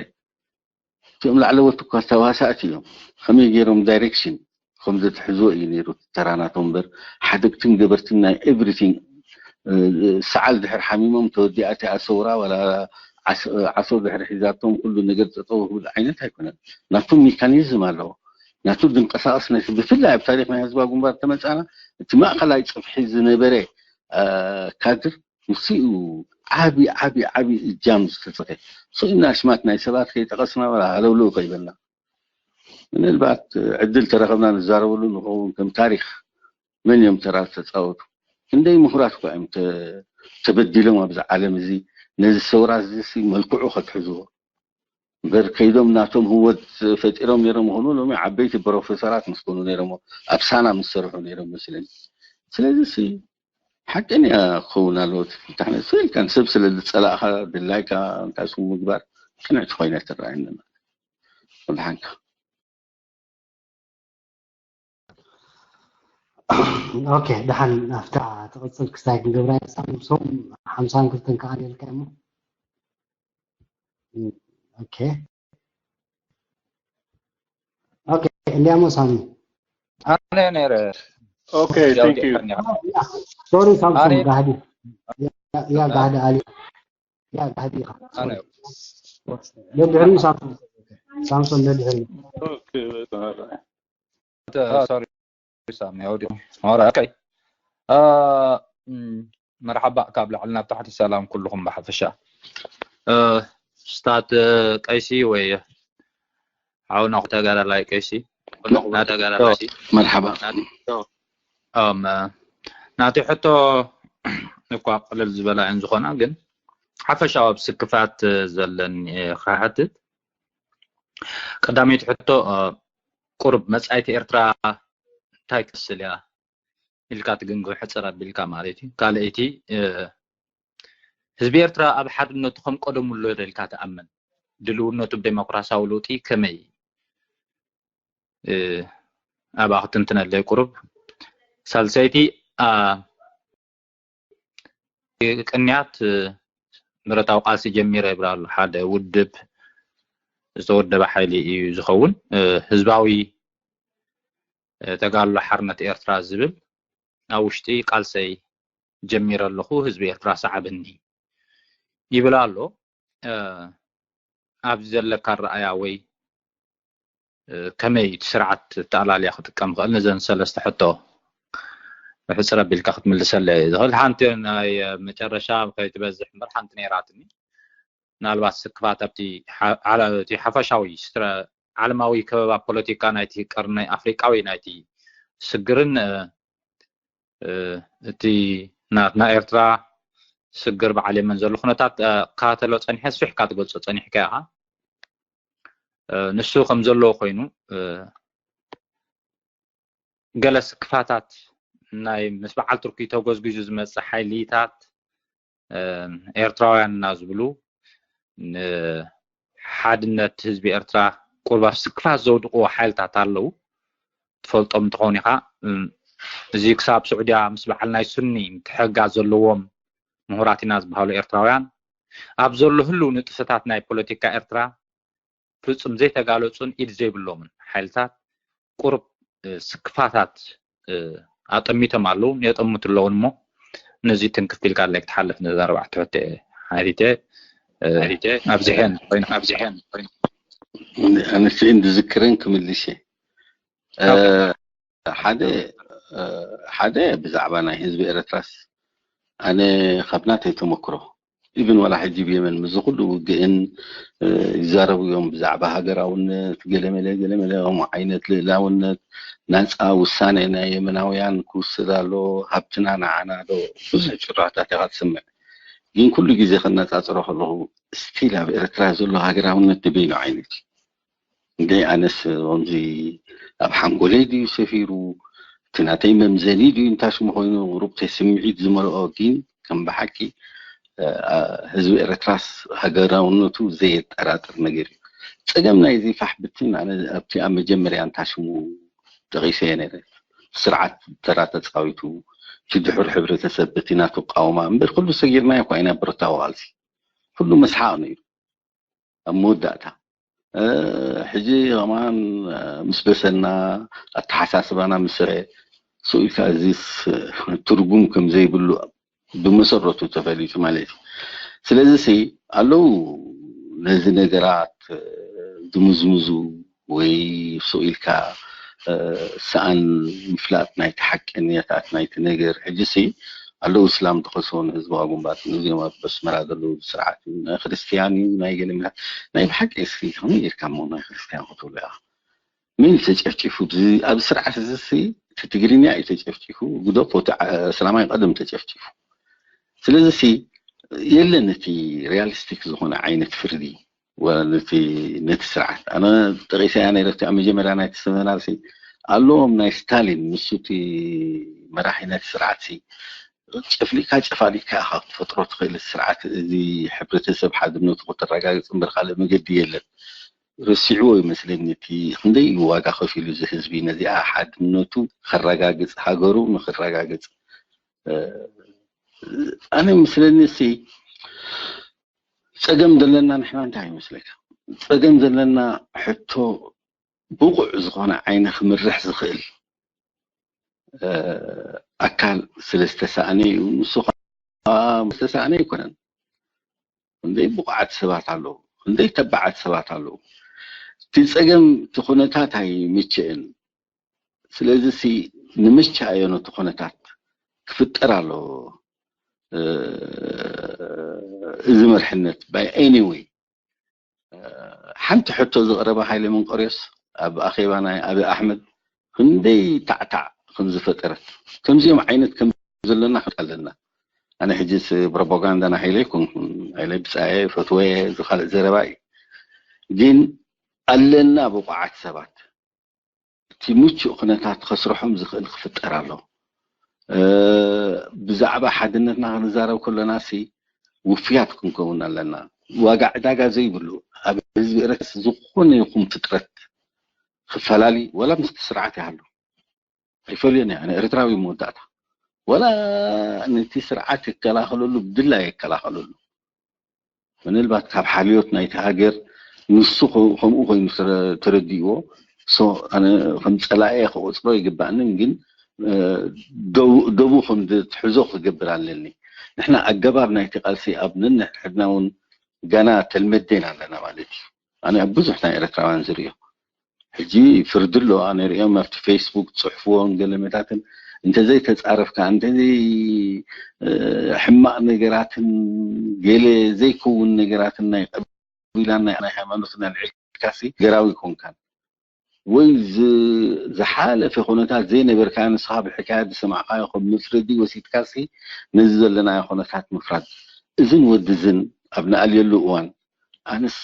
እቲኦም ላዕለዎት እኳ ተዋሳእቲ እዮም። ከመይ ገይሮም ዳይሬክሽን ከም ዘትሕዝዎ እዩ ነይሩ እቲ ተራ ናቶም እምበር ሓደግትን ገበርትን ናይ ኤቭሪቲንግ፣ እ፣ ሰዓል ድሕር ሓሚሞም ተወዲኣ እቲኣ ሰውራ ዋላ ዓስ-፣ ዓሶ ድሕር ሒዛቶም ኩሉ ነገር ጠጠው ክብል ዓይነት ኣይኮነን። ናቱ ሜካኒዝም ኣለዎ። ናቱ ዝንቀሳቐስ ናይ፣ ብፍላይ ኣብ ታሪኽ ናይ ህዝባዊ ግንባር ተመጻና እቲ ማእኸላይ ጽፍሒ ዝነበረ፣ እ፣ ካድር ንሱ እዩ ዓቢ ዓቢ ዓቢ እጃም ዝተጸኸ። ስኢና ኣሽማት ናይ ሰባት ከይጠቐስና ዋላ ሃለውለው ከይበልና። ምናልባት ዕድል ተረኸብና ንዛረበሉ ንኸውን ከም ታሪኽ። መን እዮም ተራ ዝተጻወቱ? ክንደይ ምሁራት እኳ እዮም ተ-፣ ተበዲሎም ኣብዚ ዓለም እዚ። ነዚ ሰውራ እዚ ሲ መልክዑ ከትሕዝዎ እምበር ከይዶም ናቶም ህወት ፈጢሮም ነይሮም ይኾኑ። ሎሚ ዓበይቲ ፕሮፌሰራት ምስ ኮኑ ነይሮም ኣብ ሳና ምስ ሰርሑ ነይሮም መስለኒ። ስለዚ ሲ ሓቀኛ ክኸውን ኣለዎ። ትፍታሕ ነሱ ኢልካ ንሰብ ስለ ዝጸላእኻ ድላይካ እንታይ ስሙ ምግባር ቅንዕቲ ኮይና ትረኣየኒ። ወድሓንካ። ኦኬ፣ ደሓን ናፍታ ትቕጽል ክስታይ ክንገብራ ኢና። ሳምሶም ሓምሳን ክልተን ከኣ ነልካ እሞ። ኦኬ። ኦኬ፣ እንዲያሞ ሳሚ። ኣነ ነይረ። Okay, thank you. ሶሪ ሳምሶም ኣሪ ጋህዲ። ያ፣ ያ ጋህዲ ኣሊ። ያ ጋህዲ ኢኻ። ኣነ ለድሕሪኡ ሳምሶም። ሳምሶም ለድሕሪኡ። Okay, በጣም ሶሪ ሳሚ ኣውዲ። ኦራ ኦኬ። እ፣ ም፣ መርሓባ ካብ ላዕሊ ናብ ታሕቲ ሰላም ኩልኹም ብሓፈሻ። እ፣ ስታት ቀይሲ ወይ ሓውና ተጋዳላይ ቀይሲ ናተጋዳላይ መርሓባ። እም፣ ናተይ ሕቶ እኳ ቅልል ዝበላ እየን ዝኾና፣ ግን ሓፈሻዊ ኣብ ስክፋት ዘለኒ እየ ክሓትት። ቀዳመይቲ ሕቶ፣ እ፣ ቁሩብ መጻኢት ኤርትራ እንታይ ትመስል እያ ኢልካ ትግምግም፣ ሕጽር ኣቢልካ ማለት እዩ። ካልኣይቲ፣ እ፣ ህዝቢ ኤርትራ ኣብ ሓድነቱ ከም ቀደሙ ኣሎ ዶ ኢልካ ትኣምን? ድልውነቱ ብዴሞክራሲያዊ ለውጢ ከመይ እዩ? እ፣ ኣብኣ ክትንትነለይ ቁሩብ። ሳልሰይቲ፣ ኣ፣ ቅንያት፣ እ፣ ብረታዊ ቃልሲ ጀሚረ ይብል ኣሎ። ሓደ ውድብ ዝተወደበ ሓይሊ እዩ ዝኸውን። እ፣ ህዝባዊ፣ እ፣ ተጋድሎ ሓርነት ኤርትራ ዝብል ኣብ ውሽጢ ቃልሰይ ጀሚረ ኣለኹ፣ ህዝቢ ኤርትራ ሰዓበኒ ይብል ኣሎ። እ፣ ኣብዚ ዘለካ ኣረኣእያ ወይ፣ እ፣ ከመይ እቲ ስርዓት ኣተኣላልያ ክጥቀም ይኽእል? ነዘን ሰለስተ ሕቶ ሕጽር ኣቢልካ ክትምልሰለይ ዝኽእል። ሓንቲ ናይ መጨረሻ ከይትበዝሕ እምበር ሓንቲ ነይራትኒ። ምናልባት ስክፋት ኣብቲ ሓ-፣ ዓለ-፣ እቲ ሓፈሻዊ ስትረ-፣ ዓለማዊ ከበባ ፖለቲካ ናይቲ ቀርኒ ኣፍሪቃዊ ናይቲ ስግርን፣ እ፣ እ፣ እቲ ናትና ኤርትራ ስግር በዓል የመን ዘሎ ኩነታት፣ እ፣ ክከታተሎ ጸኒሐ፣ ስፊሕካ ትገልጾ ጸኒሕካ ኢኻ። እ፣ ንሱ ከም ዘለዎ ኮይኑ፣ እ፣ ገለ ስክፋታት ናይ ምስ በዓል ቱርኪ ተጎዝጒዙ ዝመጽእ ሓይሊታት፣ እ፣ ኤርትራውያን እና ዝብሉ ንሓድነት ህዝቢ ኤርትራ ቁሩብ ኣብ ስክፋት ዘውድቕዎ ሓይልታት ኣለዉ። ትፈልጦም እንትኸውን ኢኻ። እም፣ እዚ ክሳብ ስዑድያ ምስ በዓል ናይ ሱኒ ምትሕግጋዝ ዘለዎም ምሁራት ኢና ዝበሃሉ ኤርትራውያን ኣብ ዘሎ ህልው ንጥፈታት ናይ ፖለቲካ ኤርትራ ፍጹም ዘይተጋለጹን ኢድ ዘይብሎምን ሓይልታት ቁሩብ፣ እ፣ ስክፋታት፣ እ፣ ኣጠሚቶም ኣለዉ፣ የጠምቱ ኣለዉን እሞ ነዚ ትንክፍ ኢልካ ኣድላይ ክትሓልፍ ነዛ ኣርባዕተ ሕቶ እየ ሓቲተ፣ እ፣ ኣብዚሐን ኮይኑ ኣብዚሐን ኮይኑ ኣነስእን ዝዝክረን ክምልሽ እየ። እ፣ ኦኬ። ሓደ፣ ሓደ ብዛዕባ ናይ ህዝቢ ኤረትራስ ኣነ ካብ ናተይ ተመክሮ ኢብን ዋላ ሕጂ ብየመን ምስዚ ኩሉ ውግእን ይዛረቡ እዮም ብዛዕባ ሃገራውነት ገለመለ ገለመለ ከምኡ ዓይነት ልእላውነት ናፃ ውሳኔ ናይ የመናውያን ክውሰድ ኣሎ ሃብትና ንዓና ዶ ብዙሕ ጭርሖታት ኢኻ ትስምዕ ግን ኩሉ ግዜ ከነፃፅሮ ከለኹ ስቲል ኣብ ኤርትራ ዘሎ ሃገራውነት ንበይኑ ዓይነት እዩ እንደ ኣነስ ከምዚ ኣብ ሓንጎለይ ድዩ ሰፊሩ እቲ ናተይ መምዘኒ ድዩ እንታይ ሽሙ ኮይኑ ሩብተይ ስምዒት ዝመልኦ ግን ከም ብሓቂ ህዝቢ ኤርትራስ ሃገራውነቱ ዘየጠራጥር ነገር እዩ ፀገም ናይዚ ፋሕ ብትን ኣብቲ ኣብ መጀመርያ እንታይ ሽሙ ጠቂሰ ነረ ስርዓት ተራ ተፃዊቱ እቲ ድሑር ሕብረተሰብ በቲ ናቱ ቃውማ እምበር ኩሉ ሰጊርና እኳ ኢና ብረታዊ ቃልሲ ኩሉ መስሓቕ ነይሩ ኣብ መወዳእታ ሕጂ ከማን ምስ በሰልና ኣተሓሳስባና ምስ ስኢልካ እዚስ ትርጉም ከም ዘይብሉ ብመሰረቱ ተፈሊጡ ማለት እዩ ስለዚ ሲ ኣለዉ ነዚ ነገራት ዝምዝምዙ ወይ ስኢልካ ሰኣን ምፍላጥ ናይቲ ሓቀኛታት ናይቲ ነገር ሕጂ ሲ ኣለዉ እስላም ተኸስቦ ንህዝባዊ ግንባር ነዚኦም ኣብ ኣስመራ ዘለዉ ስርዓት እዩ ናይ ክርስትያን እዩ ናይ ገለ ምላት ናይ ብሓቂ እስኪ ከመይ ጌርካ እሞ ናይ ክርስትያን ክትብሉ ኢኻ መን እዩ ተጨፍጪፉ ኣብ ስርዓት እዚ ሲ እቲ ትግርኛ እዩ ተጨፍጪፉ ግደፎ እቲ እስላማይ ቀደም ተጨፍጪፉ ስለዚ ሲ የለን እቲ ሪያሊስቲክ ዝኾነ ዓይነት ፍርዲ ነቲ ስርዓት ኣነ ጠቂሰያ ነይረ ኣብ መጀመርያ ናይቲ ሰመናር ኣለዎም ናይ ስታሊን ንሱ እቲ መራሒ ነቲ ስርዓት ጨፍሊካ ጨፋሊካ ኢኻ ክትፈጥሮ ትኽእል ስርዓት እዚ ሕብረተሰብ ሓድነቱ ክተረጋግፅ እምበር ካልእ መገዲ የለን ረሲዕዎ ይመስለኒ እቲ ክንደይ ዋጋ ከፊሉ እዚ ህዝቢ ነዚኣ ሓድነቱ ከረጋግፅ ሃገሩ ንክረጋግፅ ኣነ ምስለኒ ሲ ጸገም ዘለና ንሕና እንታይ ይመስለካ? ጸገም ዘለና ሕቶ ብቑዕ ዝኾነ ዓይኒ ክምርሕ ዝኽእል ኣካል ስለ ዝተሳእነ እዩ። ንሱ ዝተሳእነ ኣይኮነን። ክንደይ ብቑዓት ሰባት ኣለዉ፣ ክንደይ ተባዓት ሰባት ኣለዉ። እቲ ጸገም እቲ ኩነታት ኣይምችእን። ስለዚ ሲ ንምቻእዮ ነቲ ኩነታት ክፍጠር ኣለዎ። እዚ መርሕነት by anyway ሓንቲ ሕቶ ዝቐረበ ሃይለ መንቆርዮስ ኣብ ኣኼባ ናይ ኣብይ ኣሕመድ ክንደይ ታዕታዕ ከም ዝፈጠረት ከምዚኦም ዓይነት ከም ዘለና ክፍጥ ኣለና ኣነ ሕጂ ፕሮፓጋንዳ ናይ ሃይለ ኣይኮንኩን ሃይለ ብፃየ ፈትወየ ዝካልእ ዘረባ እዩ ግን ኣለና ብቑዓት ሰባት እቲ ምቹእ ኩነታት ከስርሖም ዝኽእል ክፍጠር ኣሎ። ብዛዕባ ሓድነትና ክንዛረብ ከለና ሲ ውፍያት ክንከውን ኣለና። ዋጋ ዕዳጋ ዘይብሉ ኣብ ህዝቢ ኤረትራ ዝኾነ ይኹን ፍጥረት ክፈላሊ ወላ ምስቲ ስርዓት ይሃሉ ኣይፈልዮን እየ ኣነ ኤርትራዊ መወዳእታ ወላ ነቲ ስርዓት ይከላኸለሉ ብድላ ይከላኸለሉ ምናልባት ካብ ሓልዮት ናይቲ ሃገር ንሱ ከምኡ ኮይኑ ተረዲእዎ ኣነ ከም ፀላኤ ክቆፅሮ ይግባእንን ግን ደቡ ከም ትሕዞ ክገብር ኣለኒ ንሕና ኣገባብ ናይቲ ቃልሲ ኣብ ነንሕድና እውን ገና ተልመዴን ኣለና ማለት እዩ ኣነ ኣብ ብዙሕ ናይ ኤረትራውያን ዝርእዮ ሕጂ ፍርዲ ኣሎ ኣነ ርእዮም ኣብቲ ፌስቡክ ፅሕፍዎን ገለመታትን እንተዘይ ተፃረፍካ እንተዘይ ሕማቕ ነገራትን ገለ ዘይከውን ነገራትን ናይ ቀቢላን ናይ ሃይማኖትን ኣልዒልካሲ ገራዊ ይኮንካን ወይ ዝሓለፈ ኩነታት ዘይነበርካ ንስኻ ብሕካያ ዝሰማዕካዮ ከም መፍረዲ ወሲድካሲ ነዚ ዘለናዮ ኩነታት ምፍራድ እዝን ወዲ ዝን ኣብ ንኣልየሉ እዋን ኣነስ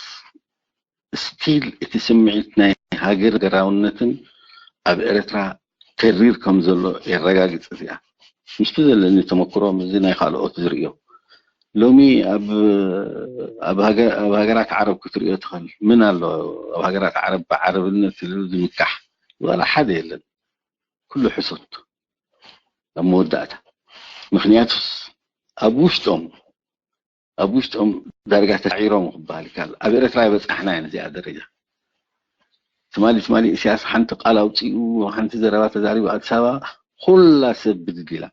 ስቲል እቲ ስምዒት ናይ ሃገር ሃገራውነትን ኣብ ኤርትራ ተሪር ከም ዘሎ የረጋግጽ እዚኣ ምስቲ ዘለኒ ተመክሮ ምስዚ ናይ ካልኦት ዝርእዮ ሎሚ ኣብ ኣብ ሃገራት ዓረብ ክትርእዮ ትኽእል ምን ኣሎ ኣብ ሃገራት ዓረብ ብዓረብነት ዝምካሕ ዋላ ሓደ የለን ኩሉ ሕሶት ኣብ መወዳእታ ምክንያቱስ ኣብ ውሽጦም ኣብ ውሽጦም ዳርጋ ተሳዒሮም ክበሃል ይከኣል ኣብ ኤረትራ ይበፃሕና እያ ነዚኣ ደረጃ ትማሊ ትማሊ ኢሳያስ ሓንቲ ቃል ኣውፂኡ ሓንቲ ዘረባ ተዛሪቡ ኣዲስ ኣበባ ኩላ ሰብ ብድድ ኢላ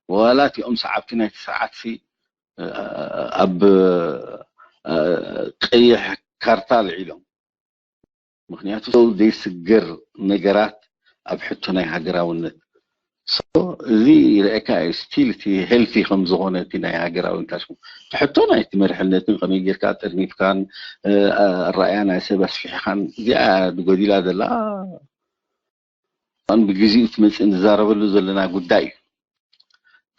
ዋላ እቲኦም ሰዓብቲ ናይቲ ስርዓት ሲ ኣብ ቀይሕ ካርታ ልዒሎም ምክንያቱ ዘይስገር ነገራት ኣብ ሕቶ ናይ ሃገራውነት So እዚ ይረአካ እዩ ስቲል እቲ ሄልቲ ከም ዝኾነ እቲ ናይ ሃገራዊ እንታይ ሽሙ እቲ ሕቶ ናይ እቲ መሪሕነትን ከመይ ጌርካ ጠርኒፍካን ኣረኣያ ናይ ሰብ ኣስፊሕኻን እዚኣ ጎዲላ ዘላ ብግዜኡ ትመፅእ ንዛረበሉ ዘለና ጉዳይ እዩ።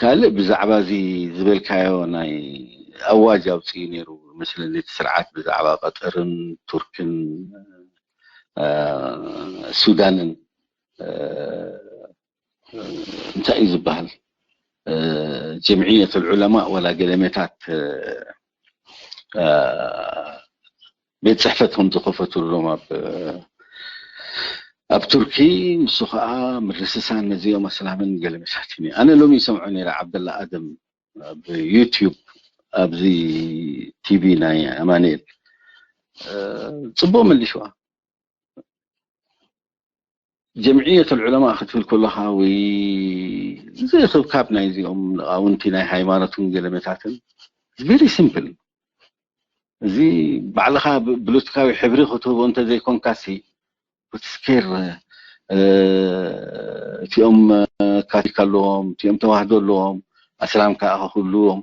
ካልእ ብዛዕባ እዚ ዝበልካዮ ናይ ኣዋጅ ኣውፅኡ ነይሩ መስለኒ እቲ ስርዓት ብዛዕባ ቀጠርን ቱርክን ሱዳንን እንታይ እዩ ዝበሃል ጀምዕየት ዑለማ ወላ ገለሜታት ቤት ፅሕፈት ከም ዝኸፈትሎም ኣብ ኣብ ቱርኪ ንሱ ከዓ ምርስሳን ነዚኦም ኣስላምን ገለሜታትን እዩ። ኣነ ሎሚ ይሰምዖ ነይረ ዓብደላ ኣደም ኣብ ዩቲዩብ ኣብዚ ቲቪ ናይ ኣማኑኤል ፅቡቅ መሊሽዋ። ጀምዕየት ዑለማ ክትብል ከለካ ወይ ዝኽብካብ ናይዚኦም ሊቃውንቲ ናይ ሃይማኖትን ገለመታትን very simple። እዚ ባዕልኻ ብሎቲካዊ ሕብሪ ክትህቦ እንተዘይኮንካሲ ስኬር እቲኦም ካቶሊክ ኣለዎም፣ እቲኦም ተዋህዶ ኣለዎም፣ ኣስላም ከዓ ክህልዎም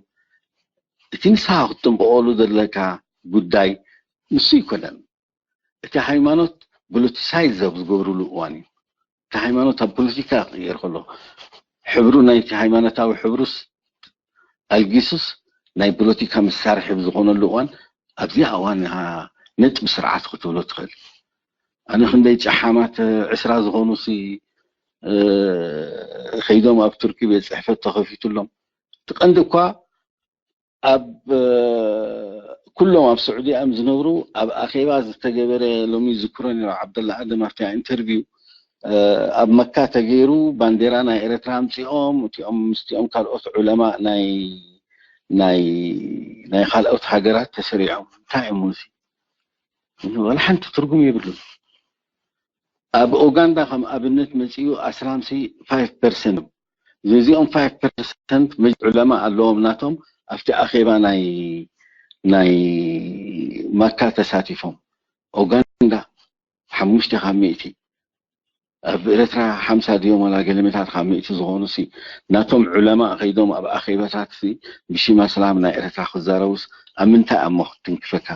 እቲ ንስኻ ክትጥንቀቀሉ ዘለካ ጉዳይ ንሱ ይኮነን። እቲ ሃይማኖት ፖለቲሳይዝ ኣብ ዝገብርሉ እዋን እዩ። እቲ ሃይማኖት ኣብ ፖለቲካ ክቅየር ከሎ ሕብሩ ናይቲ ሃይማኖታዊ ሕብሩስ ኣልጊሱስ ናይ ፖለቲካ መሳርሒ ብዝኾነሉ እዋን ኣብዚኣ እዋን ኢኻ ነጥቢ ስርዓት ክትብሎ ትኽእል። ኣነ ክንደይ ጨሓማት ዕስራ ዝኾኑሲ ከይዶም ኣብ ቱርኪ ቤት ፅሕፈት ተኸፊቱሎም እቲ ቀንዲ እኳ ኣብ ኩሎም ኣብ ስዑዲ እዮም ዝነብሩ። ኣብ ኣኼባ ዝተገበረ ሎሚ ዝክሮ ነይሩ ዓብደላ ኣደም ኣብቲ ኢንተርቪው ኣብ መካ ተገይሩ ባንዴራ ናይ ኤረትራ ኣምፂኦም እቲኦም ምስቲኦም ካልኦት ዑለማ ናይ ናይ ናይ ካልኦት ሃገራት ተሰሪዖም እንታይ እዮም እዚ ወላ ሓንቲ ትርጉም የብሉን። ኣብ ኡጋንዳ ከም ኣብነት መፂኡ ኣስላምሲ ፋይቭ ፐርሰንት ነዚኦም ፋይቭ ፐርሰንት ዑለማ ኣለዎም ናቶም ኣብቲ ኣኼባ ናይ ናይ ማካ ተሳቲፎም ኡጋንዳ ሓሙሽተ ካብ ሚእቲ ኣብ ኤረትራ ሓምሳ ድዮም ዋላ ገለመታት ካብ ሚእቲ ዝኾኑ ሲ ናቶም ዑለማ ከይዶም ኣብ ኣኼባታት ሲ ብሽም ኣስላም ናይ ኤረትራ ክዛረቡስ ኣብ ምንታይ ኣሞ ክትትንክፈካ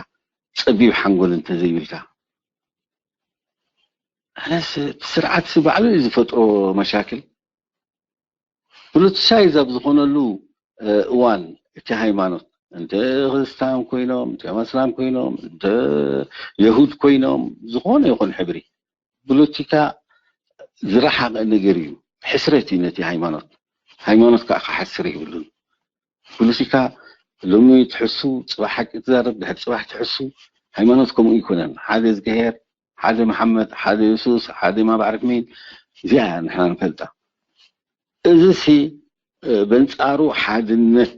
ጸቢብ ሓንጎል እንተዘይብልካ ኣነስ እቲ ስርዓት ሲ ባዕሉ እዩ ዝፈጥሮ መሻክል ፖለቲሳይዝ ኣብ ዝኾነሉ እዋን እቲ ሃይማኖት እንተ ክርስታን ኮይኖም እንተ ኣስላም ኮይኖም እንተ የሁድ ኮይኖም ዝኾነ ይኹን ሕብሪ ፖለቲካ ዝረሓቐ ነገር እዩ ሕስረት እዩ ነቲ ሃይማኖት ሃይማኖት ከዓ ክሓስር ይብሉን ፖለቲካ ሎሚ ትሕሱ ፅባሕ ሓቂ ትዛረብ ድሕር ፅባሕ ትሕሱ ሃይማኖት ከምኡ ይኮነን ሓደ ዝገሄር ሓደ መሓመድ ሓደ የሱስ ሓደ ማባዕርፍ ሚን እዚኣ ንሕና ንፈልጣ እዚ ሲ በንፃሩ ሓድነት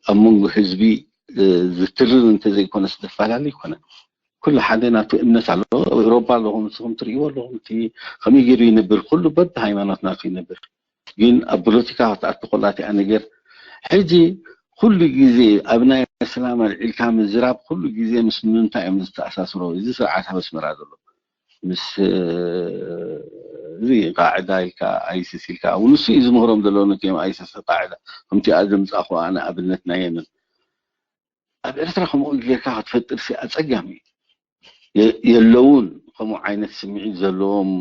ኣብ መንጎ ህዝቢ ዝትርር እንተዘይኮነስ ዝፈላለ ይኮነ ኩሉ ሓደ ናቱ እምነት ኣለዎ ኣብ ኤሮፓ ኣለኹም ንስኹም ትርእይዎ ኣለኹም እቲ ከመይ ገይሩ ይነብር ኩሉ በቢ ሃይማኖት ናቱ ይነብር ግን ኣብ ፖለቲካ ክትኣቱ ኮላ እቲኣ ነገር ሕጂ ኩሉ ግዜ ኣብ ናይ እስላም ኣልዒልካ ምዝራብ ኩሉ ግዜ ምስ ምንታይ እዮም ዝተኣሳስሮ እዚ ስርዓት ኣብ ኣስመራ ዘሎ ምስ እዚ ቃዕዳ ኢልካ ኣይስስ ኢልካ ንሱ እዩ ዝምህሮም ዘሎ ነቲኦም ኣይስስ ቃዕዳ ከምቲ ኣዘምፃኹ ኣነ ኣብነት ናይ የመን ኣብ ኤርትራ ከምኡ ጌርካ ክትፈጥር ሲ ኣፀጋሚ እዩ የለውን ከምኡ ዓይነት ስምዒት ዘለዎም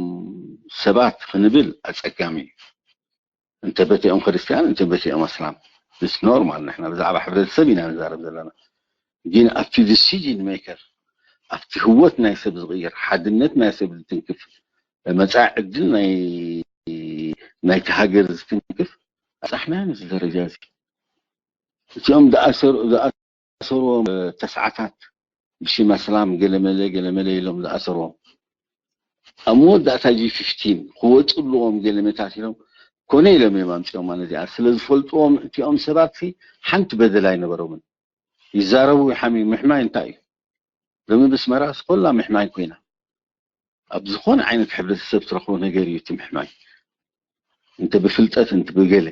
ሰባት ክንብል ኣፀጋሚ እዩ እንተ በቲኦም ክርስትያን እንተ በቲኦም ኣስላም ምስ ኖርማል ንሕና ብዛዕባ ሕብረተሰብ ኢና ንዛረብ ዘለና ግን ኣብቲ ዲሲዥን ሜከር ኣብቲ ህወት ናይ ሰብ ዝቕይር ሓድነት ናይ ሰብ ዝትንክፍ መፃኢ ዕድል ናይ ናይቲ ሃገር ዝትንክፍ ኣፃሕና ነዚ ደረጃ እዚ እቲኦም ዝኣሰርዎም ተስዓታት ብሽም ኣስላም ገለመለ ገለመለ ኢሎም ዝኣሰርዎም ኣብ መወዳእታ ጂ ፊፍቲን ክወፁ ኣለዎም ገለመታት ኢሎም ኮነ ኢሎም እዮም ኣምፅኦማ ነዚኣ ስለ ዝፈልጥዎም እቲኦም ሰባት ሓንቲ በደል ኣይነበሮምን ይዛረቡ ይሓምዩ ምሕማይ እንታይ እዩ ሎሚ ብስመራ ስኮላ ምሕማይ ኮይና ኣብ ዝኾነ ዓይነት ሕብረተሰብ ትረኽቦ ነገር እዩ እቲ ምሕማይ እንተ ብፍልጠት እንተ ብገለ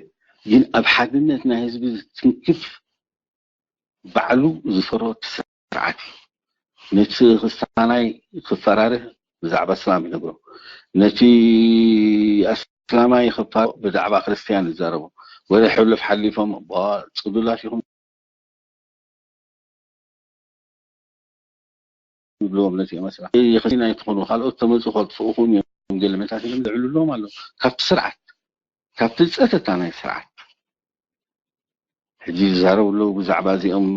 ግን ኣብ ሓድነት ናይ ህዝቢ ዝትንክፍ ባዕሉ ዝፈሮ ስርዓት እዩ ነቲ ክርስታናይ ክፈራርህ ብዛዕባ እስላም ይነግሮ ነቲ እስላማይ ክፋል ብዛዕባ ክርስትያን ይዛረቡ። ወደ ሕሉፍ ሓሊፎም፣ "ባ፣ ጽሉላት ኢኹም" ይብልዎም ነቲ መስራ። "ይኽሲን ኣይትኾኑ፣ ካልኦት ተመጹ ከጥፍኡኹም እዮም" ገለ መታት ኢሎም ዝዕልሎም ኣለዉ። ካብቲ ስርዓት፣ ካብቲ ዝጸተታ ናይ ስርዓት። ሕጂ ይዛረቡ ኣለዉ ብዛዕባ እዚኦም፣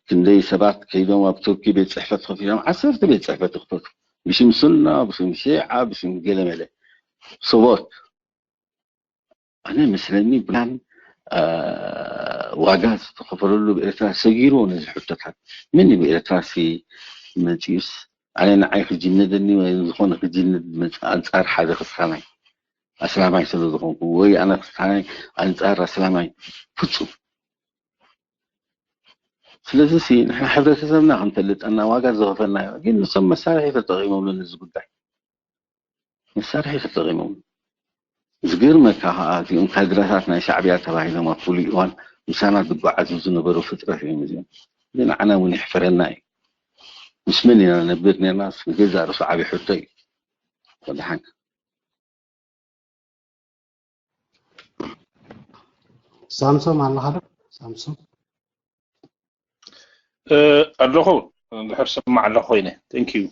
ክንደይ ሰባት ከይዶም ኣብ ቱርኪ ቤት ጽሕፈት ከፊቶም፣ ዓሰርተ ቤት ጽሕፈት ይኽፈቱ። ብሽም ሱና፣ ብሽም ሺዓ፣ ብሽም ገለ መለ። ሰቦት። ኣነ መስለኒ ብላን፣ አ፣ ዋጋ ዝተኸፈለሉ ብኤርትራ ሰጊርዎ ነዚ ሕቶታት። መን እዩ ብኤርትራ ሲ መጺኡስ ኣነ ንዓይ ክጅነደኒ ወይ ዝኾነ ክጅነድ መጽ-፣ ኣንጻር ሓደ ክርስትያናይ ኣስላማይ ስለ ዝኾንኩ ወይ ኣነ ክርስትያናይ ኣንጻር ኣስላማይ ፍጹም። ስለዚ ሲ ንሕና ሕብረተሰብና ክንፈልጥ እና ዋጋ ዝኸፈልናዮ፣ ግን ንሶም መሳርሒ ተጠቒሞምሉ ነዚ ጉዳይ። መሳርሒ ተጠቒሞም። ዝገርመካ ከኣ እዚኦም ካድረታት ናይ ሻዕብያ ተባሂሎም ኣብ ፍሉይ እዋን ምሳና ዝጓዓዙ ዝነበሩ ፍጥረት እዮም እዚኦም። ግን ንዓና እውን የሕፍረና እዩ። ምስ መን ኢና ነብር ነርናስ ንገዛእ ርእሱ ዓቢ ሕቶ እዩ። ወደሓንካ። ሳምሶም ኣለኻ ዶ? ሳምሶም ኣለኹ፣ እንድሕር ስማዕ ኣለኹ ኮይነ። Thank you።